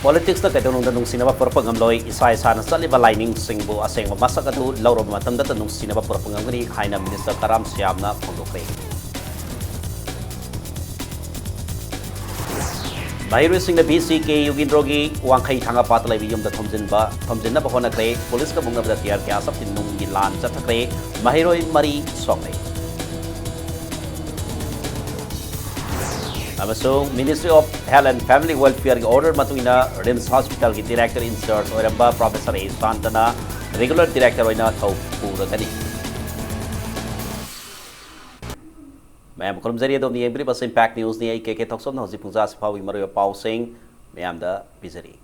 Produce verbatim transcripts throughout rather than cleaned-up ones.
ꯄꯣꯂꯤꯇꯤꯛꯁꯅ ꯀꯩꯗꯧꯅꯨꯡꯗ ꯅꯨꯡꯁꯤꯅꯕ ꯄꯨꯔꯛꯄ ꯉꯝꯂꯣꯏ꯫ ꯏꯁꯥ ꯏꯁꯥꯅ ꯆꯠꯂꯤꯕ ꯂꯥꯏꯅꯤꯡꯁꯤꯡꯕꯨ ꯑꯁꯦꯡꯕ ꯃꯁꯛ ꯑꯗꯨ ꯂꯧꯔꯕ ꯃꯇꯝꯗꯇ ꯅꯨꯡꯁꯤꯅꯕ ꯄꯨꯔꯛꯄ ꯉꯝꯒꯅꯤ ꯍꯥꯏꯅ ꯃꯤꯅꯤꯁꯇꯔ ꯀꯔꯥꯝ ꯁ꯭ꯌꯥꯝꯅ ꯐꯣꯡꯗꯣꯛꯈ꯭ꯔꯦ꯫ ꯃꯍꯩꯔꯣꯏꯁꯤꯡꯅ ꯚꯤ ꯁꯤ ꯀꯦ ꯌꯨꯒꯤꯟꯗ꯭ꯔꯣꯒꯤ ꯋꯥꯡꯈꯩ ꯊꯥꯡꯒꯄꯥꯠꯇ ꯂꯩꯕ ꯌꯨꯝꯗ ꯊꯣꯝꯖꯤꯟꯕ, ꯊꯣꯝꯖꯤꯟꯅꯕ ꯍꯣꯠꯅꯈ꯭ꯔꯦ꯫ ꯄꯨꯂꯤꯁꯀ ꯃꯨꯛꯅꯕꯗ ꯇꯤꯌꯥꯔ ꯒ꯭ꯌꯥꯁ ꯑꯃꯗꯤ ꯅꯨꯡꯒꯤ ꯂꯥꯟ ꯆꯠꯊꯈ꯭ꯔꯦ꯫ ꯃꯍꯩꯔꯣꯏ ꯃꯔꯤ ꯁꯣꯛꯂꯦ꯫ ꯑꯃꯁꯨꯡ Ministry of Health and Family Welfareꯒꯤ order ꯃꯇꯨꯡ ꯏꯟꯅ ꯔꯤꯝꯁ ꯍꯣꯁꯄꯤꯇꯥꯜꯒꯤ director in charge ꯑꯣꯏꯔꯝꯕ ꯄ꯭ꯔꯣꯐꯦꯁꯔ ꯑꯦ ꯁꯥꯟꯇꯅ regular director ꯑꯣꯏꯅ ꯊꯧ ꯄꯨꯔꯒꯅꯤ꯫ ꯃꯌꯥꯝ ꯈꯨꯔꯨꯝꯖꯔꯤ, ꯑꯗꯣꯝꯅ ꯌꯦꯡꯕꯤꯔꯤꯕ Impact Newsꯅꯤ꯫ ꯑꯩ ꯀꯦ ꯀꯦ ꯊꯣꯛꯆꯣꯝꯅ ꯍꯧꯖꯤꯛ ꯄꯨꯡꯖꯥ ꯑꯁꯤ ꯐꯥꯎꯕꯒꯤ ꯃꯔꯨꯑꯣꯏꯕ ꯄꯥꯎꯁꯤꯡ ꯃꯌꯥꯝꯗ ꯄꯤꯖꯔꯤ꯫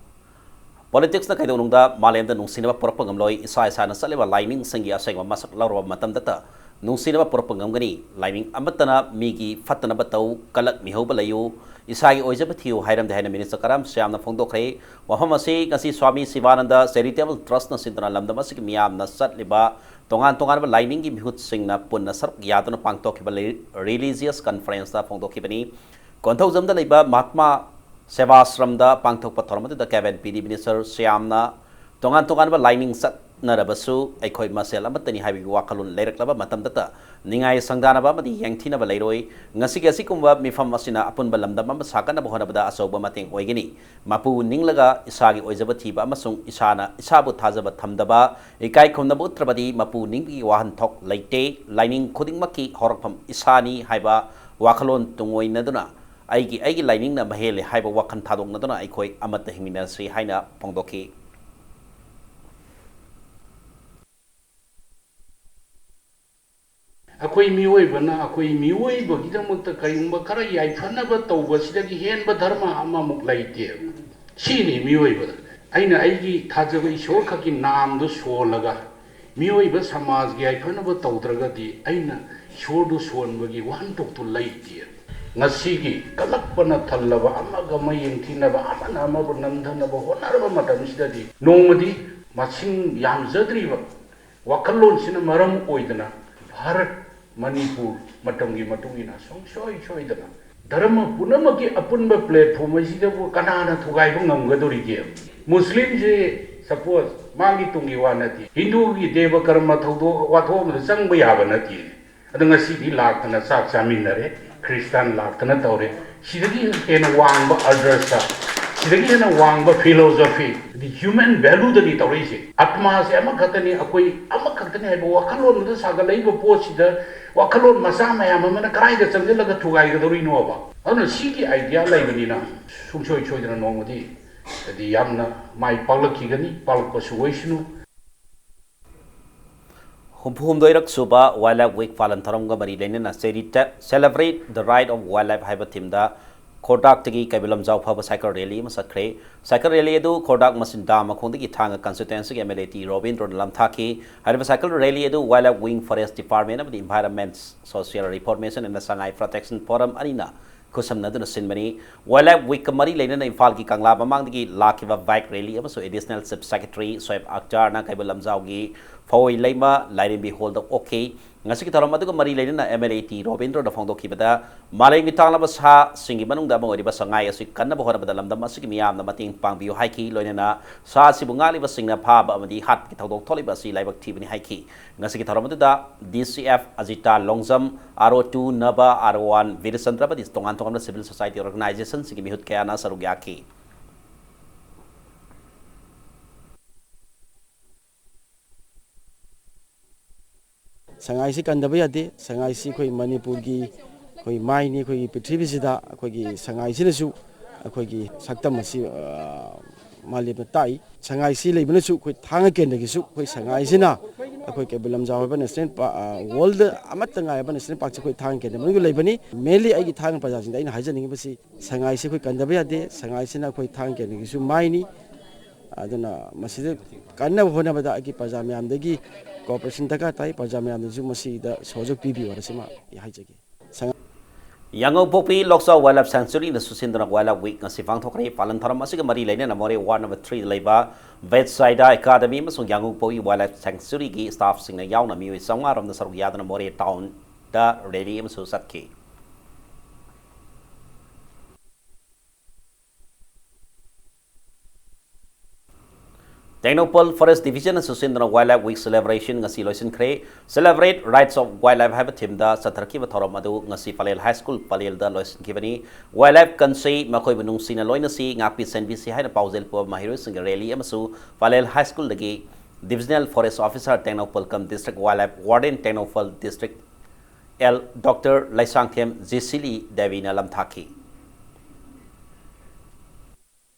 ꯄꯣꯂꯤꯇꯤꯛꯁꯅ ꯀꯩꯗꯧꯅꯨꯡꯗ ꯃꯥꯂꯦꯝꯗ ꯅꯨꯡꯁꯤꯅꯕ ꯄꯨꯔꯛꯄ ꯉꯝꯂꯣꯏ꯫ ꯏꯁꯥ ꯏꯁꯥꯅ ꯆꯠꯂꯤꯕ ꯂꯥꯏꯅꯤꯡꯁꯤꯡꯒꯤ ꯑꯁꯦꯡꯕ ꯃꯁꯛ ꯂꯧꯔꯕ ꯃꯇꯝꯗꯇ ꯅꯨꯡꯁꯤꯅꯕ ꯄꯨꯔꯛꯄ ꯉꯝꯒꯅꯤ꯫ ꯂꯥꯏꯅꯤꯡ ꯑꯃꯠꯇꯅ ꯃꯤꯒꯤ ꯐꯠꯇꯅꯕ ꯇꯧ, ꯀꯂꯛ ꯃꯤꯍꯧꯕ ꯂꯩꯌꯨ, ꯏꯁꯥꯒꯤ ꯑꯣꯏꯖꯕ ꯊꯤꯌꯨ ꯍꯥꯏꯔꯝꯗꯦ ꯍꯥꯏꯅ ꯃꯤꯅꯤꯁꯇꯔ ꯀꯔꯥꯝ ꯁ꯭ꯌꯥꯝꯅ ꯐꯣꯡꯗꯣꯛꯈ꯭ꯔꯦ꯫ ꯋꯥꯐꯝ ꯑꯁꯤ ꯉꯁꯤ ꯁ꯭ꯋꯥꯃꯤ ꯁꯤꯕꯥꯅꯟꯗ ꯆꯦꯔꯤꯇꯦꯕꯜ ꯇ꯭ꯔꯁꯅ ꯁꯤꯟꯗꯨꯅ ꯂꯝꯗꯝ ꯑꯁꯤꯒꯤ ꯃꯤꯌꯥꯝꯅ ꯆꯠꯂꯤꯕ ꯇꯣꯉꯥꯟ ꯇꯣꯉꯥꯟꯕ ꯂꯥꯏꯅꯤꯡꯒꯤ ꯃꯤꯍꯨꯠꯁꯤꯡꯅ ꯄꯨꯟꯅ ꯁꯔꯨꯛ ꯌꯥꯗꯨꯅ ꯄꯥꯡꯊꯣꯛꯈꯤꯕ ꯂꯤ-, ꯔꯤꯂꯤꯖꯤꯌꯁ ꯀꯟꯐꯔꯦꯟꯁꯇ ꯐꯣꯡꯗꯣꯛꯈꯤꯕꯅꯤ꯫ ꯀꯣꯟꯊꯧꯖꯝꯗ ꯂꯩꯕ ꯃꯍꯥꯠꯃꯥ ꯁꯦꯕꯥꯁ꯭ꯔꯝꯗ ꯄꯥꯡꯊꯣꯛꯄ ꯊꯧꯔꯝ ꯑꯗꯨꯗ ꯀꯦꯕꯤꯅꯦꯠ ꯄꯤ ꯗꯤ ꯃꯤꯅꯤꯁꯇꯔ ꯁ꯭ꯌꯥꯝꯅ ꯇꯣꯉꯥꯟ ꯇꯣꯉꯥꯟꯕ ꯂꯥꯏꯅꯤꯡ ꯆꯠꯅꯔꯕꯁꯨ ꯑꯩꯈꯣꯏ ꯃꯁꯦꯜ ꯑꯃꯠꯇꯅꯤ ꯍꯥꯏꯕꯒꯤ ꯋꯥꯈꯜꯂꯣꯟ ꯂꯩꯔꯛꯂꯕ ꯃꯇꯝꯗꯇ ꯅꯤꯡꯉꯥꯏ ꯁꯪꯗꯥꯅꯕ ꯑꯃꯗꯤ ꯌꯦꯡꯊꯤꯅꯕ ꯂꯩꯔꯣꯏ꯫ ꯉꯁꯤꯒꯤ ꯑꯁꯤꯒꯨꯝꯕ ꯃꯤꯐꯝ ꯑꯁꯤꯅ ꯑꯄꯨꯟꯕ ꯂꯝꯗꯝ ꯑꯃ ꯁꯥꯒꯠꯅꯕ ꯍꯣꯠꯅꯕꯗ ꯑꯆꯧꯕ ꯃꯇꯦꯡ ꯑꯣꯏꯒꯅꯤ꯫ ꯃꯄꯨ ꯅꯤꯡꯂꯒ ꯏꯁꯥꯒꯤ ꯑꯣꯏꯖꯕ ꯊꯤꯕ ꯑꯃꯁꯨꯡ ꯏꯁꯥꯅ ꯏꯁꯥꯕꯨ ꯊꯥꯖꯕ ꯊꯝꯗꯕ, ꯏꯀꯥꯏ ꯈꯨꯝꯅꯕ ꯎꯠꯇ꯭ꯔꯕꯗꯤ ꯃꯄꯨ ꯅꯤꯡꯕꯒꯤ ꯋꯥꯍꯟꯊꯣꯛ ꯂꯩꯇꯦ꯫ ꯂꯥꯏꯅꯤꯡ ꯈꯨꯗꯤꯡꯃꯛꯀꯤ ꯍꯧꯔꯛꯐꯝ ꯏꯁꯥꯅꯤ ꯍꯥꯏꯕ ꯋꯥꯈꯜꯂꯣꯟ ꯇꯨꯡꯑꯣꯏꯅꯗꯨꯅ ꯑꯩꯒꯤ, ꯑꯩꯒꯤ ꯂꯥꯏꯅꯤꯡꯅ ꯃꯍꯦꯜꯂꯦ ꯍꯥꯏꯕ ꯋꯥꯈꯜ ꯊꯥꯗꯣꯛꯅꯗꯨꯅ ꯑꯩꯈꯣꯏ ꯑꯃꯠꯇ ꯍꯤꯡꯃꯤꯟꯅꯁꯤ ꯍꯥꯏꯅ ꯐꯣꯡꯗꯣꯛꯈꯤ꯫ ꯑꯩꯈꯣꯏ ꯃꯤꯑꯣꯏꯕꯅ ꯑꯩꯈꯣꯏ ꯃꯤꯑꯣꯏꯕꯒꯤꯗꯃꯛꯇ ꯀꯔꯤꯒꯨꯝꯕ ꯈꯔ ꯌꯥꯏꯐꯅꯕ ꯇꯧꯕꯁꯤꯗꯒꯤ ꯍꯦꯟꯕ ꯙꯔꯃ ꯑꯃꯃꯨꯛ ꯂꯩꯇꯦꯕ꯫ ꯁꯤꯅꯤ ꯃꯤꯑꯣꯏꯕꯗ꯫ ꯑꯩꯅ ꯑꯩꯒꯤ ꯊꯥꯖꯕ ꯏꯁꯣꯔ ꯈꯛꯀꯤ ꯅꯥꯝꯗꯨ ꯁꯣꯜꯂꯒ ꯃꯤꯑꯣꯏꯕ ꯁꯃꯥꯖꯒꯤ ꯌꯥꯏꯐꯅꯕ ꯇꯧꯗ꯭ꯔꯒꯗꯤ ꯑꯩꯅ ꯏꯁꯣꯔꯗꯨ ꯁꯣꯟꯕꯒꯤ ꯋꯥꯍꯟꯊꯣꯛꯇꯨ ꯂꯩꯇꯦ꯫ ꯉꯁꯤꯒꯤ ꯀꯜꯂꯛꯄꯅ ꯊꯜꯂꯕ, ꯑꯃꯒ ꯑꯃ ꯌꯦꯡꯊꯤꯅꯕ, ꯑꯃꯅ ꯑꯃꯕꯨ ꯅꯝꯊꯅꯕ ꯍꯣꯠꯅꯔꯕ ꯃꯇꯝꯁꯤꯗꯗꯤ ꯅꯣꯡꯃꯗꯤ ꯃꯁꯤꯡ ꯌꯥꯝꯖꯗ꯭ꯔꯤꯕ ꯋꯥꯈꯜꯂꯣꯟꯁꯤꯅ ꯃꯔꯝ ꯑꯣꯏꯗꯅ ꯚꯥꯔꯠ, ꯃꯅꯤꯄꯨꯔ ꯃꯇꯝꯒꯤ ꯃꯇꯨꯡ ꯏꯟꯅ ꯁꯨꯡꯁꯣꯏ ꯁꯣꯏꯗꯅ ꯙꯔꯃ ꯄꯨꯝꯅꯃꯛꯀꯤ ꯑꯄꯨꯟꯕ platform ꯑꯁꯤꯗꯕꯨ ꯀꯅꯥꯅ ꯊꯨꯒꯥꯏꯕ ꯉꯝꯒꯗꯧꯔꯤꯒꯦ? ꯃꯨꯁꯂꯤꯝꯁꯦ, suppose, ꯃꯥꯒꯤ ꯇꯨꯡꯒꯤ ꯋꯥ ꯅꯠꯇꯦ, ꯍꯤꯟꯗꯨꯒꯤ ꯗꯦꯕ ꯀꯔꯃ ꯊꯧꯗꯣꯛ ꯋꯥꯊꯣꯛ ꯑꯃꯗ ꯆꯪꯕ ꯌꯥꯕ ꯅꯠꯇꯦ꯫ ꯑꯗꯣ ꯉꯁꯤꯗꯤ ꯂꯥꯛꯇꯅ ꯆꯥꯛ ꯆꯥꯃꯤꯟꯅꯔꯦ, ꯈ꯭ꯔꯤꯁꯇꯥꯟ ꯂꯥꯛꯇꯅ ꯇꯧꯔꯦ꯫ ꯁꯤꯗꯒꯤ ꯍꯦꯟꯅ ꯋꯥꯡꯕ ꯑꯥꯗꯔꯁ, ꯁꯤꯗꯒꯤ ꯍꯦꯟꯅ ꯋꯥꯡꯕ philosophy, the human value ꯗꯅꯤ ꯇꯧꯔꯛꯏꯁꯦ꯫ ꯑꯥꯇꯃꯥꯁꯦ ꯑꯃꯈꯛꯇꯅꯤ, ꯑꯩꯈꯣꯏ ꯑꯃꯈꯛꯇꯅꯤ ꯍꯥꯏꯕ ꯋꯥꯈꯜꯂꯣꯟꯗꯨꯗ ꯁꯥꯒꯠꯂꯛꯏꯕ ꯄꯣꯠꯁꯤꯗ, ꯋꯥꯈꯜꯂꯣꯟ ꯃꯆꯥ ꯃꯌꯥꯝ ꯑꯃꯅ ꯀꯗꯥꯏꯗ ꯆꯪꯁꯤꯜꯂꯒ ꯊꯨꯒꯥꯏꯒꯗꯧꯔꯤꯅꯣꯕ? ꯑꯗꯨꯅ ꯁꯤꯒꯤ idea ꯂꯩꯕꯅꯤꯅ ꯁꯨꯡꯁꯣꯏ ꯁꯣꯏꯗꯅ ꯅꯣꯡꯃꯗꯤ ꯍꯥꯏꯗꯤ ꯌꯥꯝꯅ ꯃꯥꯏ ꯄꯥꯛꯂꯛꯈꯤꯒꯅꯤ, ꯄꯥꯛꯂꯛꯄꯁꯨ ꯑꯣꯏꯁꯅꯨ꯫ ꯍꯨꯝꯐꯨ ꯍꯨꯝꯗꯣꯏꯔꯛ ꯁꯨꯕ Wildlife Week ꯄꯥꯂꯟ ꯊꯧꯔꯝꯒ ꯃꯔꯤ ꯂꯩꯅꯅ Celebrate the Right of Wildlife ꯍꯥꯏꯕ theme ꯗ ꯈꯣꯔꯗꯥꯛꯇꯒꯤ ꯀꯩꯕꯨꯜ ꯂꯝꯖꯥꯎ ꯐꯥꯎꯕ cycle rally ꯑꯃ ꯆꯠꯈ꯭ꯔꯦ꯫ Cycle rally ꯑꯗꯨ ꯈꯣꯔꯗꯥꯛ ꯃꯆꯤꯟ dam ꯃꯈꯣꯡꯗꯒꯤ ꯊꯥꯡꯒ constituency ꯒꯤ MLA ꯇꯤ ꯔꯣꯕꯤꯟꯗ꯭ꯔꯣꯅ ꯂꯝꯊꯥꯈꯤ꯫ ꯍꯥꯏꯔꯤꯕ cycle rally ꯑꯗꯨ Wildlife Wing, Forest Department ꯑꯃꯗꯤ Environment Social Reformation and Sangai Protection Forum ꯑꯅꯤꯅ ꯈꯨꯠꯁꯝꯅꯗꯨꯅ ꯁꯤꯟꯕꯅꯤ꯫ Wildlife Week ꯀ ꯃꯔꯤ ꯂꯩꯅꯅ ꯏꯝꯐꯥꯜꯒꯤ ꯀꯪꯂꯥ ꯃꯃꯥꯡꯗꯒꯤ ꯂꯥꯛꯈꯤꯕ bike rally ꯑꯃꯁꯨ Additional Chief Secretary ꯁꯣꯑꯦꯕ ꯑꯈꯇꯔꯅ ꯀꯩꯕꯨꯜ ꯂꯝꯖꯥꯎꯒꯤ ꯐꯋꯣꯏ ꯂꯩꯃ ꯂꯥꯏꯔꯦꯝꯕꯤ ꯍꯣꯜꯗ ꯑꯣꯛꯈꯤ꯫ ꯉꯁꯤꯒꯤ ꯊꯧꯔꯝ ꯑꯗꯨꯒ ꯃꯔꯤ ꯂꯩꯅꯅ MLA ꯇꯤ ꯔꯣꯕꯤꯟꯗ꯭ꯔꯣꯅ ꯐꯣꯡꯗꯣꯛꯈꯤꯕꯗ, ꯃꯥꯂꯦꯝꯒꯤ ꯇꯥꯡꯂꯕ ꯁꯥꯁꯤꯡꯒꯤ ꯃꯅꯨꯡꯗ ꯑꯃ ꯑꯣꯏꯔꯤꯕ ꯁꯉꯥꯏ ꯑꯁꯤ ꯀꯟꯅꯕ ꯍꯣꯠꯅꯕꯗ ꯂꯝꯗꯝ ꯑꯁꯤꯒꯤ ꯃꯤꯌꯥꯝꯅ ꯃꯇꯦꯡ ꯄꯥꯡꯕꯤꯌꯨ ꯍꯥꯏꯈꯤ꯫ ꯂꯣꯏꯅꯅ ꯁꯥ ꯑꯁꯤꯕꯨ ꯉꯥꯛꯂꯤꯕꯁꯤꯡꯅ ꯐꯥꯕ ꯑꯃꯗꯤ ꯍꯥꯠꯄꯒꯤ ꯊꯧꯗꯣꯛ ꯊꯣꯛꯂꯤꯕ ꯑꯁꯤ ꯂꯥꯏꯕꯛ ꯊꯤꯕꯅꯤ ꯍꯥꯏꯈꯤ꯫ ꯉꯁꯤꯒꯤ ꯊꯧꯔꯝ ꯑꯗꯨꯗ D C F Ajita Longjam, R O two Naba, R O one Birchandra ꯑꯃꯗꯤ ꯇꯣꯉꯥꯟ ꯇꯣꯉꯥꯟꯕ civil society organization ꯁꯤꯡꯒꯤ ꯃꯤꯍꯨꯠ ꯀꯌꯥꯅ ꯁꯔꯨꯛ ꯌꯥꯈꯤ꯫ ꯁꯉꯥꯏꯁꯤ ꯀꯟꯗꯕ ꯌꯥꯗꯦ꯫ ꯁꯉꯥꯏꯁꯤ ꯑꯩꯈꯣꯏ ꯃꯅꯤꯄꯨꯔꯒꯤ ꯑꯩꯈꯣꯏ ꯃꯥꯏꯅꯤ꯫ ꯑꯩꯈꯣꯏꯒꯤ ꯄ꯭ꯔꯤꯊꯤꯕꯤꯁꯤꯗ ꯑꯩꯈꯣꯏꯒꯤ ꯁꯉꯥꯏꯁꯤꯅꯁꯨ ꯑꯩꯈꯣꯏꯒꯤ ꯁꯛꯇꯝ ꯑꯁꯤ, ꯑ, ꯃꯥꯂꯦꯝꯗ ꯇꯥꯛꯏ꯫ ꯁꯉꯥꯏꯁꯤ ꯂꯩꯕꯅꯁꯨ ꯑꯩꯈꯣꯏ ꯊꯥꯡꯒ ꯀꯦꯟꯗ꯭ꯔꯒꯤꯁꯨ ꯑꯩꯈꯣꯏ ꯁꯉꯥꯏꯁꯤꯅ ꯑꯩꯈꯣꯏ ꯀꯩꯕꯨꯜ ꯂꯝꯖꯥꯎ ꯍꯥꯏꯕ national park, ꯑ, world ꯑꯃꯠꯇ ꯉꯥꯏꯔꯕ national park ꯁꯤ ꯑꯩꯈꯣꯏ ꯊꯥꯡꯒ ꯀꯦꯟꯗ꯭ꯔ ꯃꯅꯨꯡꯗ ꯂꯩꯕꯅꯤ꯫ Mainly ꯑꯩꯒꯤ ꯊꯥꯡꯒ ꯄ꯭ꯔꯖꯥꯁꯤꯡꯗ ꯑꯩꯅ ꯍꯥꯏꯖꯅꯤꯡꯉꯤꯕꯁꯤ, ꯁꯉꯥꯏꯁꯤ ꯑꯩꯈꯣꯏ ꯀꯟꯗꯕ ꯌꯥꯗꯦ꯫ ꯁꯉꯥꯏꯁꯤꯅ ꯑꯩꯈꯣꯏ ꯊꯥꯡꯒ ꯀꯦꯟꯗ꯭ꯔꯒꯤꯁꯨ ꯃꯥꯏꯅꯤ꯫ ꯑꯗꯨꯅ ꯃꯁꯤꯗ ꯀꯟꯅꯕ ꯍꯣꯠꯅꯕꯗ ꯑꯩꯒꯤ ꯄ꯭ꯔꯖꯥ ꯃꯌꯥꯝꯗꯒꯤ cooperation ꯗꯔꯀꯥꯔ ꯇꯥꯏ꯫ ꯄ꯭ꯔꯖꯥ ꯃꯌꯥꯝꯅꯁꯨ ꯃꯁꯤꯗ ꯁꯍꯌꯣꯒ ꯄꯤꯕꯤꯌꯨ ꯍꯥꯏꯅ ꯁꯤꯃ ꯑꯩ ꯍꯥꯏꯖꯒꯦ꯫ ꯁꯉꯥꯏ ꯌꯥꯡꯉꯧꯄꯣꯛꯄꯤ ꯂꯣꯛꯆꯥꯎ Wildlife Sanctuary ꯅꯁꯨ ꯁꯤꯟꯗꯨꯅ Wildlife Week ꯉꯁꯤ ꯄꯥꯡꯊꯣꯛꯈ꯭ꯔꯦ꯫ ꯄꯥꯂꯟ ꯊꯧꯔꯝ ꯑꯁꯤꯒ ꯃꯔꯤ ꯂꯩꯅꯅ ꯃꯣꯔꯦ ward number three ꯗ ꯂꯩꯕ Bethsaida Academy ꯑꯃꯁꯨꯡ ꯌꯥꯡꯉꯧꯄꯣꯛꯄꯤ Wildlife Sanctuary ꯒꯤ staff ꯁꯤꯡꯅ ꯌꯥꯎꯅ ꯃꯤꯑꯣꯏ ꯆꯥꯝꯃꯉꯥ ꯔꯣꯝꯅ ꯁꯔꯨꯛ ꯌꯥꯗꯨꯅ ꯃꯣꯔꯦ town ꯗ rally ꯑꯃꯁꯨ ꯆꯠꯈꯤ꯫ ꯇꯦꯡꯅꯧꯄꯜ Forest Division ꯑꯁꯨ ꯁꯤꯟꯗꯨꯅ Wildlife Week celebration ꯉꯁꯤ ꯂꯣꯏꯁꯤꯟꯈ꯭ꯔꯦ꯫ Celebrate Rights of Wildlife ꯍꯥꯏꯕ theme ꯗ ꯆꯠꯊꯔꯛꯈꯤꯕ ꯊꯧꯔꯝ ꯑꯗꯨ ꯉꯁꯤ ꯄꯂꯦꯜ High School ꯄꯂꯦꯜꯗ ꯂꯣꯏꯁꯤꯟꯈꯤꯕꯅꯤ꯫ Wildlife ꯀꯟꯁꯤ, ꯃꯈꯣꯏꯕꯨ ꯅꯨꯡꯁꯤꯅ ꯂꯣꯏꯅꯁꯤ, ꯉꯥꯛꯄꯤ ꯁꯦꯟꯕꯤꯁꯤ ꯍꯥꯏꯅ ꯄꯥꯎꯖꯦꯜ ꯄꯨꯕ ꯃꯍꯩꯔꯣꯏꯁꯤꯡꯒꯤ rally ꯑꯃꯁꯨ ꯄꯂꯦꯜ High School ꯗꯒꯤ Divisional Forest Officer Tengnoupal cum District Wildlife Warden Tengnoupal District L doctor Leishangthem Jesili ꯗꯦꯕꯤꯅ ꯂꯝꯊꯥꯈꯤ꯫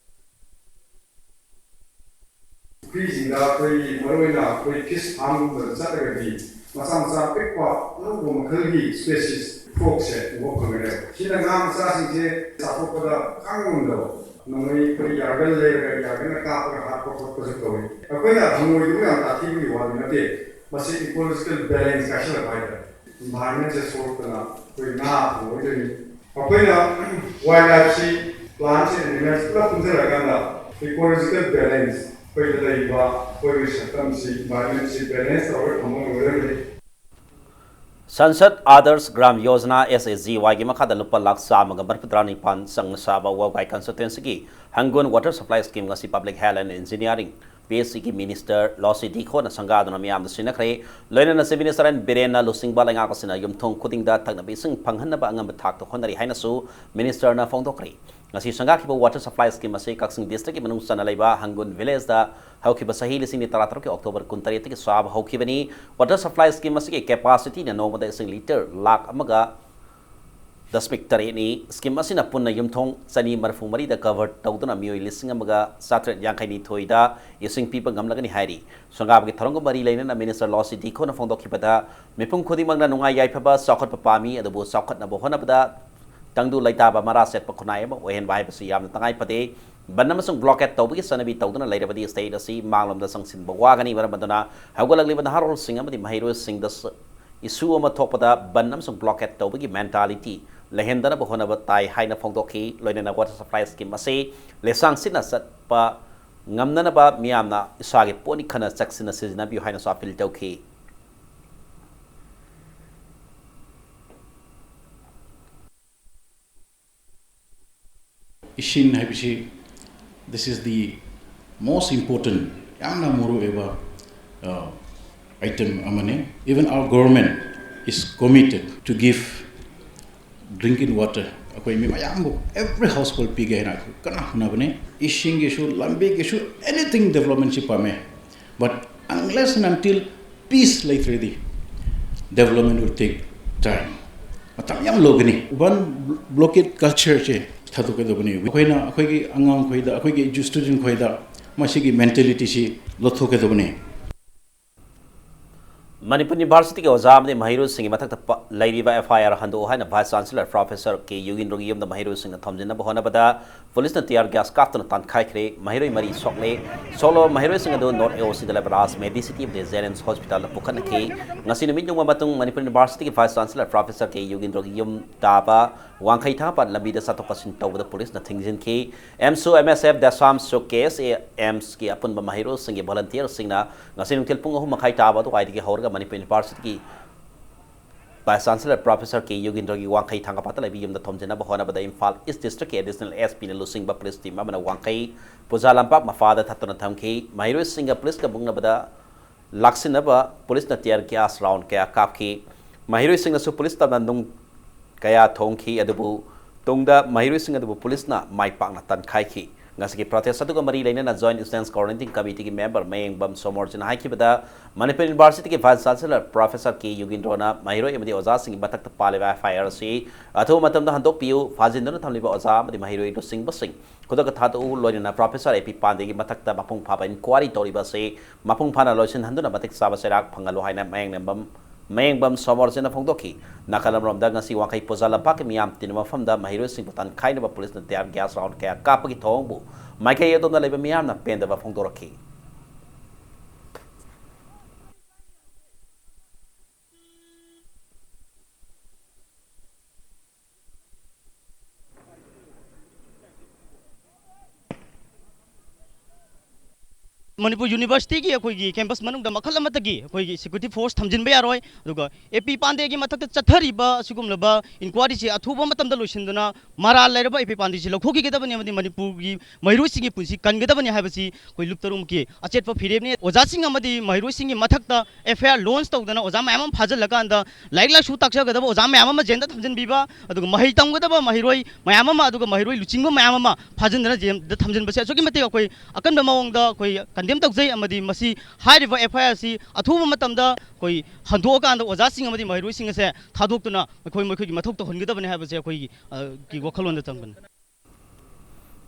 ꯄꯨꯈ꯭ꯔꯤꯁꯤꯡꯗ ꯑꯩꯈꯣꯏꯒꯤ ꯃꯔꯨꯑꯣꯏꯅ ꯑꯩꯈꯣꯏ fish farm ꯒꯨꯝꯕꯗ ꯆꯠꯂꯒꯗꯤ ꯃꯆꯥ ꯃꯆꯥ ꯑꯄꯤꯛꯄ ꯑꯅꯧꯕ ꯃꯈꯜꯒꯤ species frog ꯁꯦ ꯎꯕ ꯐꯪꯒꯅꯦꯕ꯫ ꯁꯤꯅ ꯉꯥ ꯃꯆꯥꯁꯤꯡꯁꯦ ꯆꯥꯊꯣꯛꯄꯗ ꯈꯥꯡꯕ ꯉꯝꯗꯕ꯫ ꯅꯣꯡꯃꯩ ꯑꯩꯈꯣꯏ ꯌꯥꯔꯒꯟ ꯂꯩꯔꯒ ꯌꯥꯔꯒꯟꯅ ꯀꯥꯞꯄꯒ ꯍꯥꯠꯄ ꯈꯣꯠꯄꯁꯨ ꯇꯧꯏ꯫ ꯑꯩꯈꯣꯏꯅ ꯍꯪꯉꯣꯏꯗꯨꯕꯨ ꯌꯥꯝ ꯇꯥꯊꯤꯕꯒꯤ ꯋꯥꯗꯤ ꯅꯠꯇꯦ, ꯃꯁꯤ ecological balance ꯀꯥꯏꯁꯜꯂꯛꯄ ꯍꯥꯏꯇꯥꯔꯦ꯫ Environment ꯁꯦ ꯁꯣꯛꯂꯛꯇꯅ ꯑꯩꯈꯣꯏ ꯉꯥ ꯐꯪꯉꯣꯏꯗꯣꯏꯅꯤ꯫ ꯑꯩꯈꯣꯏꯅ wildlife ꯁꯤ, plants and animals ꯄꯨꯂꯞ ꯄꯨꯟꯁꯤꯜꯂꯀꯥꯟꯗ ecological balance, ꯑꯩꯈꯣꯏꯗ ꯂꯩꯔꯤꯕ ꯑꯩꯈꯣꯏꯒꯤ ꯁꯛꯇꯝꯁꯤ, environment ꯁꯤ balance ꯇꯧꯔꯒ ꯊꯝꯕ ꯉꯝꯒꯗꯕꯅꯤ꯫ Sansad Adarsh Gram Yojana, S A G Y ꯒꯤ ꯃꯈꯥꯗ ꯂꯨꯄꯥ ꯂꯥꯈ ꯆꯥꯝꯃꯒ ꯃꯔꯤꯐꯨꯇꯔꯥ ꯅꯤꯄꯥꯟ ꯆꯪꯅ ꯁꯥꯕ ꯋꯥꯕꯒꯥꯏ constituency ꯒꯤ ꯍꯪꯒꯨꯟ water supply scheme ꯉꯁꯤ Public Health and Engineering, P H E ꯒꯤ Minister ꯂꯣꯁꯤ ꯗꯤꯈꯣꯅ ꯁꯪꯒꯥꯗꯨꯅ ꯃꯤꯌꯥꯝꯗ ꯁꯤꯟꯅꯈ꯭ꯔꯦ꯫ ꯂꯣꯏꯅꯅ Chief Minister ꯑꯦꯟ ꯕꯤꯔꯦꯟꯅ ꯂꯨꯆꯤꯡꯕ ꯂꯩꯉꯥꯛ ꯑꯁꯤꯅ ꯌꯨꯝꯊꯣꯡ ꯈꯨꯗꯤꯡꯗ ꯊꯛꯅꯕ ꯏꯁꯤꯡ ꯐꯪꯍꯟꯅꯕ ꯑꯉꯝꯕ ꯊꯥꯛꯇ ꯍꯣꯠꯅꯔꯤ ꯍꯥꯏꯅꯁꯨ Minister ꯅ ꯐꯣꯡꯗꯣꯛꯈ꯭ꯔꯦ꯫ ꯉꯁꯤ ꯁꯪꯒꯥꯈꯤꯕ water supply scheme ꯑꯁꯤ ꯀꯛꯆꯤꯡ district ꯀꯤ ꯃꯅꯨꯡ ꯆꯟꯅ ꯂꯩꯕ ꯍꯪꯒꯨꯟ village ꯗ ꯍꯧꯈꯤꯕ ꯆꯍꯤ ꯂꯤꯁꯤꯡ ꯑꯅꯤ ꯇꯔꯥꯇꯔꯨꯛꯀꯤ October ꯀꯨꯟꯇꯔꯦꯠꯇꯒꯤ ꯁꯥꯕ ꯍꯧꯈꯤꯕꯅꯤ꯫ Water supply scheme ꯑꯁꯤꯒꯤ capacity ꯅ ꯅꯣꯡꯃꯗ ꯏꯁꯤꯡ litre ꯂꯥꯈ ꯑꯃꯒ ꯗꯁꯃꯤꯛ ꯇꯔꯦꯠꯅꯤ꯫ Scheme ꯑꯁꯤꯅ ꯄꯨꯟꯅ ꯌꯨꯝꯊꯣꯡ ꯆꯅꯤ ꯃꯔꯤꯐꯨ ꯃꯔꯤꯗ cover ꯇꯧꯗꯨꯅ ꯃꯤꯑꯣꯏ ꯂꯤꯁꯤꯡ ꯑꯃꯒ ꯆꯥꯇ꯭ꯔꯦꯠ ꯌꯥꯡꯈꯩ ꯅꯤꯊꯣꯏꯗ ꯏꯁꯤꯡ ꯄꯤꯕ ꯉꯝꯂꯒꯅꯤ ꯍꯥꯏꯔꯤ꯫ ꯁꯪꯒꯥꯕꯒꯤ ꯊꯧꯔꯝꯒ ꯃꯔꯤ ꯂꯩꯅꯅ Minister ꯂꯣꯁꯤ ꯗꯤꯈꯣꯅ ꯐꯣꯡꯗꯣꯛꯈꯤꯕꯗ, ꯃꯤꯄꯨꯝ ꯈꯨꯗꯤꯡꯃꯛꯅ ꯅꯨꯡꯉꯥꯏ ꯌꯥꯏꯐꯕ ꯆꯥꯎꯈꯠꯄ ꯄꯥꯝꯃꯤ, ꯑꯗꯨꯕꯨ ꯆꯥꯎꯈꯠꯅꯕ ꯍꯣꯠꯅꯕꯗ ꯇꯪꯗꯨ ꯂꯩꯇꯥꯕ ꯃꯔꯥ ꯁꯦꯠꯄ ꯈꯨꯟꯅꯥꯏ ꯑꯃ ꯑꯣꯏꯍꯟꯕ ꯍꯥꯏꯕꯁꯤ ꯌꯥꯝꯅ ꯇꯉꯥꯏ ꯐꯗꯦ꯫ ꯕꯟ ꯑꯃꯁꯨꯡ blockade ꯇꯧꯕꯒꯤ ꯆꯠꯅꯕꯤ ꯇꯧꯗꯨꯅ ꯂꯩꯔꯕꯗꯤ state ꯑꯁꯤ ꯃꯥꯡꯂꯣꯝꯗ ꯆꯪꯁꯤꯟꯕ ꯋꯥꯒꯅꯤ꯫ ꯃꯔꯝ ꯑꯗꯨꯅ ꯍꯧꯒꯠꯂꯛꯂꯤꯕ ꯅꯍꯥꯔꯣꯜꯁꯤꯡ ꯑꯃꯗꯤ ꯃꯍꯩꯔꯣꯏꯁꯤꯡꯗ ꯁ-, issue ꯑꯃ ꯊꯣꯛꯄꯗ ꯕꯟ ꯑꯃꯁꯨꯡ blockade ꯇꯧꯕꯒꯤ mentality ꯂꯩꯍꯟꯗꯅꯕ ꯍꯣꯠꯅꯕ ꯇꯥꯏ ꯍꯥꯏꯅ ꯐꯣꯡꯗꯣꯛꯈꯤ꯫ ꯂꯣꯏꯅꯅ water supply scheme ꯑꯁꯤ ꯂꯩꯁꯥꯡ ꯁꯤꯠꯅ ꯆꯠꯄ ꯉꯝꯅꯅꯕ ꯃꯤꯌꯥꯝꯅ ꯏꯁꯥꯒꯤ ꯄꯣꯠꯅꯤ ꯈꯟꯅ ꯆꯦꯛꯁꯤꯟꯅ ꯁꯤꯖꯤꯟꯅꯕꯤꯌꯨ ꯍꯥꯏꯅꯁꯨ appeal ꯇꯧꯈꯤ꯫ ꯏꯁꯤꯡ ꯍꯥꯏꯕꯁꯤ, this is the most important ꯌꯥꯝꯅ ꯃꯔꯨ ꯑꯣꯏꯕ ꯑꯥꯏꯇꯦꯝ ꯑꯃꯅꯤ꯫ Even our government is committed to give drinking water ꯑꯩꯈꯣꯏ ꯃꯤ ꯃꯌꯥꯝꯕꯨ every household ꯄꯤꯒꯦ ꯍꯥꯏꯅ ꯑꯩꯈꯣꯏ ꯀꯟꯅ ꯍꯣꯠꯅꯕꯅꯤ꯫ ꯏꯁꯤꯡꯒꯤꯁꯨ, ꯂꯝꯕꯤꯒꯤꯁꯨ, anything developmentꯁꯤ ꯄꯥꯝꯃꯦ꯫ But unless and until peace ꯂꯩꯇ꯭ꯔꯗꯤ development will take time, ꯃꯇꯝ ꯌꯥꯝ ꯂꯧꯒꯅꯤ꯫ One blockade cultureꯁꯦ ꯊꯥꯗꯣꯛꯀꯗꯕꯅꯤ꯫ ꯑꯩꯈꯣꯏꯅ ꯑꯩꯈꯣꯏꯒꯤ ꯑꯉꯥꯡꯈꯣꯏꯗ, ꯑꯩꯈꯣꯏꯒꯤ ꯏꯟꯁꯇꯤꯇ꯭ꯌꯨꯁꯟ ꯈꯣꯏꯗ ꯃꯁꯤꯒꯤ ꯃꯦꯟꯇꯦꯂꯤꯇꯤꯁꯤ ꯂꯧꯊꯣꯛꯀꯗꯕꯅꯤ꯫ ꯃꯅꯤꯄꯨꯔ ꯌꯨꯅꯤꯚꯔꯁꯤꯇꯤꯒꯤ ꯑꯣꯖꯥ ꯑꯃꯗꯤ ꯃꯍꯩꯔꯣꯏꯁꯤꯡꯒꯤ ꯃꯊꯛꯇ ꯄ- ꯂꯩꯔꯤꯕ ꯑꯦꯐ ꯑꯥꯏ ꯑꯥꯔ ꯍꯟꯗꯣꯛꯎ ꯍꯥꯏꯅ ꯚꯥꯏꯁ ꯆꯥꯟꯁꯦꯂꯔ ꯄ꯭ꯔꯣꯐꯦꯁꯔ ꯀꯦ ꯌꯨꯒꯦꯟꯗ꯭ꯔꯣꯒꯤ ꯌꯨꯝꯗ ꯃꯍꯩꯔꯣꯏꯁꯤꯡꯅ ꯊꯣꯝꯖꯤꯟꯅꯕ ꯍꯣꯠꯅꯕꯗ ꯄꯨꯂꯤꯁꯅ ꯇꯤꯌꯥꯔ ꯒ꯭ꯌꯥꯁ ꯀꯥꯞꯇꯨꯅ ꯇꯥꯟꯈꯥꯏꯈ꯭ꯔꯦ꯫ ꯃꯍꯩꯔꯣꯏ ꯃꯔꯤ ꯁꯣꯛꯂꯦ꯫ ꯁꯣꯛꯂꯕ ꯃꯍꯩꯔꯣꯏꯁꯤꯡ ꯑꯗꯨ ꯅꯣꯔꯠ ꯑꯦ ꯑꯣ ꯁꯤꯗ ꯂꯩꯕ ꯔꯥꯖ ꯃꯦꯗꯤꯁꯤꯇꯤ ꯑꯃꯗꯤ ꯖꯦꯅꯤꯝꯁ ꯍꯣꯁꯄꯤꯇꯥꯜꯗ ꯄꯨꯈꯠꯅꯈꯤ꯫ ꯉꯁꯤ ꯅꯨꯃꯤꯠ ꯌꯨꯡꯕ ꯃꯇꯨꯡ ꯃꯅꯤꯄꯨꯔ ꯌꯨꯅꯤꯚꯔꯁꯤꯇꯤꯒꯤ ꯚꯥꯏꯁ ꯆꯥꯟꯁꯦꯂꯔ ꯄ꯭ꯔꯣꯐꯦꯁꯔ ꯀꯦ ꯌꯨꯒꯦꯟꯗ꯭ꯔꯣꯒꯤ ꯌꯨꯝ ꯇꯥꯕ ꯋꯥꯡꯈꯩ ꯊꯥꯡꯒꯄꯥꯠ ꯂꯝꯕꯤꯗ ꯆꯠꯊꯣꯛ ꯆꯠꯁꯤꯟ ꯇꯧꯕꯗ ꯄꯨꯂꯤꯁꯅ ꯊꯤꯡꯖꯤꯟꯈꯤ꯫ ꯑꯦꯝꯁꯨ, ꯑꯦꯝ ꯑꯦꯁ ꯑꯦꯐ, ꯗꯦꯁꯥꯝꯁꯨ, ꯀꯦ ꯑꯦꯁ ꯑꯦ, ꯑꯦꯝꯁꯀꯤ ꯑꯄꯨꯟꯕ ꯃꯍꯩꯔꯣꯏꯁꯤꯡꯒꯤ ꯚꯣꯂꯟꯇꯤꯌꯔꯁꯤꯡꯅ ꯉꯁꯤ ꯅꯨꯡꯊꯤꯜ ꯄꯨꯡ ꯑꯍꯨꯝ ꯃꯈꯥꯏ ꯇꯥꯕ ꯑꯗꯨꯋꯥꯏꯗꯒꯤ ꯍꯧꯔꯒ ꯃꯅꯤꯄꯨꯔ ꯌꯨꯅꯤꯚꯔꯁꯤꯇꯤꯒꯤ ꯚꯥꯏꯁ ꯆꯥꯟꯁꯦꯂꯔ ꯄ꯭ꯔꯣꯐꯦꯁꯔ ꯀꯦ ꯌꯨꯒꯦꯟꯗ꯭ꯔꯒꯤ ꯋꯥꯡꯈꯩ ꯊꯥꯡꯒꯄꯥꯠꯇ ꯂꯩꯕ ꯌꯨꯝꯗ ꯊꯣꯝꯖꯤꯟꯅꯕ ꯍꯣꯠꯅꯕꯗ ꯏꯝꯐꯥꯜ ꯏꯁ ꯗꯤꯁꯇ꯭ꯔꯤꯛꯀꯤ ꯑꯦꯗꯤꯁꯅꯦꯜ ꯑꯦꯁ ꯄꯤꯅ ꯂꯨꯆꯤꯡꯕ ꯄꯨꯂꯤꯁ ꯇꯤꯝ ꯑꯃꯅ ꯋꯥꯡꯈꯩ ꯄꯨꯖꯥ ꯂꯝꯄꯥꯛ ꯃꯄꯥꯗ ꯊꯠꯇꯨꯅ ꯊꯝꯈꯤ꯫ ꯃꯍꯩꯔꯣꯏꯁꯤꯡꯒ ꯄꯨꯂꯤꯁꯀ ꯃꯨꯛꯅꯕꯗ ꯂꯥꯛꯁꯤꯟꯅꯕ ꯄꯨꯂꯤꯁꯅ ꯇꯤꯌꯔ ꯒ꯭ꯌꯥꯁ ꯔꯥꯎꯟ ꯀꯌꯥ ꯀꯥꯞꯈꯤ꯫ ꯃꯍꯩꯔꯣꯏꯁꯤꯡꯅꯁꯨ ꯄꯨꯂꯤꯁ ꯇꯝꯅ ꯅꯨꯡ ꯀꯌꯥ ꯊꯣꯡꯈꯤ, ꯑꯗꯨꯕꯨ ꯇꯨꯡꯗ ꯃꯍꯩꯔꯣꯏꯁꯤꯡ ꯑꯗꯨꯕꯨ ꯄꯨꯂꯤꯁꯅ ꯃꯥꯏ ꯄꯥꯛꯅ ꯇꯥꯟꯈꯥꯏꯈꯤ꯫ ꯉꯁꯤꯒꯤ ꯄ꯭ꯔꯣꯇꯦꯁ ꯑꯗꯨꯒ ꯃꯔꯤ ꯂꯩꯅꯅ ꯖꯣꯏꯟꯠ ꯁ꯭ꯇꯨꯗꯦꯟꯠꯁ ꯀꯣꯑꯣꯔꯗꯤꯅꯦꯇꯤꯡ ꯀꯃꯤꯇꯤꯒꯤ ꯃꯦꯝꯕꯔ ꯃꯌꯦꯡꯕꯝ ꯁꯣꯃꯣꯔꯖꯤꯅ ꯍꯥꯏꯈꯤꯕꯗ, ꯃꯅꯤꯄꯨꯔ ꯌꯨꯅꯤꯚꯔꯁꯤꯇꯤꯒꯤ ꯚꯥꯏꯁ ꯆꯥꯟꯁꯦꯂꯔ ꯄ꯭ꯔꯣꯐꯦꯁꯔ ꯀꯦ ꯌꯨꯒꯦꯟꯗ꯭ꯔꯣꯅ ꯃꯍꯩꯔꯣꯏ ꯑꯃꯗꯤ ꯑꯣꯖꯥꯁꯤꯡꯒꯤ ꯃꯊꯛꯇ ꯄꯥꯜꯂꯤꯕ ꯑꯦꯐ ꯑꯥꯏ ꯑꯥꯔ ꯑꯁꯤ ꯑꯊꯨꯕ ꯃꯇꯝꯗ ꯍꯟꯗꯣꯛꯄꯤꯌꯨ, ꯐꯥꯖꯤꯟꯗꯨꯅ ꯊꯝꯂꯤꯕ ꯑꯣꯖꯥ ꯑꯃꯗꯤ ꯃꯍꯩꯔꯣꯏ ꯂꯨꯆꯤꯡꯕꯁꯤꯡ ꯈꯨꯗꯛꯇ ꯊꯥꯗꯣꯛꯎ, ꯂꯣꯏꯅꯅ ꯄ꯭ꯔꯣꯐꯦꯁꯔ ꯑꯦ ꯄꯤ ꯄꯥꯟꯗꯦꯒꯤ ꯃꯊꯛꯇ ꯃꯄꯨꯡ ꯐꯥꯕ ꯏꯟꯀ꯭ꯋꯥꯔꯤ ꯇꯧꯔꯤꯕ ꯑꯁꯤ ꯃꯄꯨꯡ ꯐꯥꯅ ꯂꯣꯏꯁꯤꯟꯍꯟꯗꯨꯅ ꯃꯇꯤꯛ ꯆꯥꯕ ꯆꯩꯔꯥꯛ ꯐꯪꯍꯜꯂꯨ ꯍꯥꯏꯅ ꯃꯌꯦꯡꯕꯝ ꯃꯌꯦꯡꯕꯝ ꯁꯣꯃꯣꯔꯖꯤꯅ ꯐꯣꯡꯗꯣꯛꯈꯤ꯫ ꯅꯥꯀꯜ ꯑꯃꯔꯣꯝꯗ ꯉꯁꯤ ꯋꯥꯡꯈꯩ ꯄꯨꯖꯥ ꯂꯝꯄꯥꯛꯀꯤ ꯃꯤꯌꯥꯝ ꯇꯤꯟꯕ ꯃꯐꯝꯗ ꯃꯍꯩꯔꯣꯏꯁꯤꯡꯕꯨ ꯇꯥꯟꯈꯥꯏꯅꯕ ꯄꯨꯂꯤꯁꯅ ꯇꯤꯌꯥꯔ ꯒ꯭ꯌꯥꯁ ꯔꯥꯎꯟ ꯀꯌꯥ ꯀꯥꯞꯄꯒꯤ ꯊꯧꯑꯣꯡꯕꯨ ꯃꯥꯏꯀꯩ ꯑꯗꯣꯝꯗ ꯂꯩꯕ ꯃꯤꯌꯥꯝꯅ ꯄꯦꯟꯗꯕ ꯐꯣꯡꯗꯣꯔꯛꯈꯤ꯫ ꯃꯅꯤꯄꯨꯔ ꯌꯨꯅꯤꯚꯔꯁꯤꯇꯤꯒꯤ ꯑꯩꯈꯣꯏꯒꯤ ꯀꯦꯝꯄꯁ ꯃꯅꯨꯡꯗ ꯃꯈꯜ ꯑꯃꯠꯇꯒꯤ ꯑꯩꯈꯣꯏꯒꯤ ꯁꯦꯀ꯭ꯌꯨꯔꯤꯇꯤ ꯐꯣꯔꯁ ꯊꯝꯖꯤꯟꯕ ꯌꯥꯔꯣꯏ꯫ ꯑꯗꯨꯒ ꯑꯦ ꯄꯤ ꯄꯥꯟꯗꯦꯒꯤ ꯃꯊꯛꯇ ꯆꯠꯊꯔꯤꯕ ꯑꯁꯤꯒꯨꯝꯂꯕ ꯏꯟꯀ꯭ꯋꯥꯔꯤꯁꯤ ꯑꯊꯨꯕ ꯃꯇꯝꯗ ꯂꯣꯏꯁꯤꯟꯗꯨꯅ ꯃꯔꯥꯜ ꯂꯩꯔꯕ ꯑꯦ ꯄꯤ ꯄꯥꯟꯗꯦꯁꯤ ꯂꯧꯊꯣꯛꯈꯤꯒꯗꯕꯅꯤ ꯑꯃꯗꯤ ꯃꯅꯤꯄꯨꯔꯒꯤ ꯃꯍꯩꯔꯣꯏꯁꯤꯡꯒꯤ ꯄꯨꯟꯁꯤ ꯀꯟꯒꯗꯕꯅꯤ ꯍꯥꯏꯕꯁꯤ ꯑꯩꯈꯣꯏ ꯂꯨꯞ ꯇꯔꯨꯛꯃꯛꯀꯤ ꯑꯆꯦꯠꯄ ꯐꯤꯔꯦꯞꯅꯤ꯫ ꯑꯣꯖꯥꯁꯤꯡ ꯑꯃꯗꯤ ꯃꯍꯩꯔꯣꯏꯁꯤꯡꯒꯤ ꯃꯊꯛꯇ ꯑꯦꯐ ꯑꯥꯏ ꯑꯥꯔ ꯂꯣꯟꯁ ꯇꯧꯗꯅ ꯑꯣꯖꯥ ꯃꯌꯥꯝ ꯑꯃ ꯐꯥꯖꯤꯜꯂꯀꯥꯟꯗ ꯂꯥꯏꯔꯤꯛ ꯂꯥꯏꯁꯨ ꯇꯥꯛꯆꯒꯗꯕ ꯑꯣꯖꯥ ꯃꯌꯥꯝ ꯑꯃ ꯖꯦꯜꯗ ꯊꯝꯖꯤꯟꯕꯤꯕ, ꯑꯗꯨꯒ ꯃꯍꯩ ꯇꯝꯒꯗꯕ ꯃꯍꯩꯔꯣꯏ ꯃꯌꯥꯝ ꯑꯃ, ꯑꯗꯨꯒ ꯃꯍꯩꯔꯣꯏ ꯂꯨꯆꯤꯡꯕ ꯃꯌꯥꯝ ꯑꯃ ꯐꯥꯖꯤꯟꯗꯅ ꯖꯦꯜꯗ ꯊꯝꯖꯤꯟꯕꯁꯦ ꯑꯁꯨꯛꯀꯤ ꯃꯇꯤꯛ ꯑꯩꯈꯣꯏ ꯑꯀꯟꯕ ꯃꯑꯣꯡꯗ ꯑꯩꯈꯣꯏ ꯀꯟꯗꯦꯝ ꯇꯧꯖꯩ꯫ ꯑꯃꯗꯤ ꯃꯁꯤ ꯍꯥꯏꯔꯤꯕ ꯑꯦꯐ ꯑꯥꯏ ꯑꯥꯔ ꯑꯁꯤ ꯑꯊꯨꯕ ꯃꯇꯝꯗ ꯑꯩꯈꯣꯏ ꯍꯟꯗꯣꯛꯑꯀꯥꯟꯗ ꯑꯣꯖꯥꯁꯤꯡ ꯑꯃꯗꯤ ꯃꯍꯩꯔꯣꯏꯁꯤꯡ ꯑꯁꯦ ꯊꯥꯗꯣꯛꯇꯨꯅ ꯃꯈꯣꯏ ꯃꯈꯣꯏꯒꯤ ꯃꯊꯧ ꯇꯧꯍꯟꯒꯗꯕꯅꯤ ꯍꯥꯏꯕꯁꯦ ꯑꯩꯈꯣꯏꯒꯤ, ꯑ, ꯒꯤ ꯋꯥꯈꯜꯂꯣꯟꯗ ꯆꯪꯕꯅꯤ꯫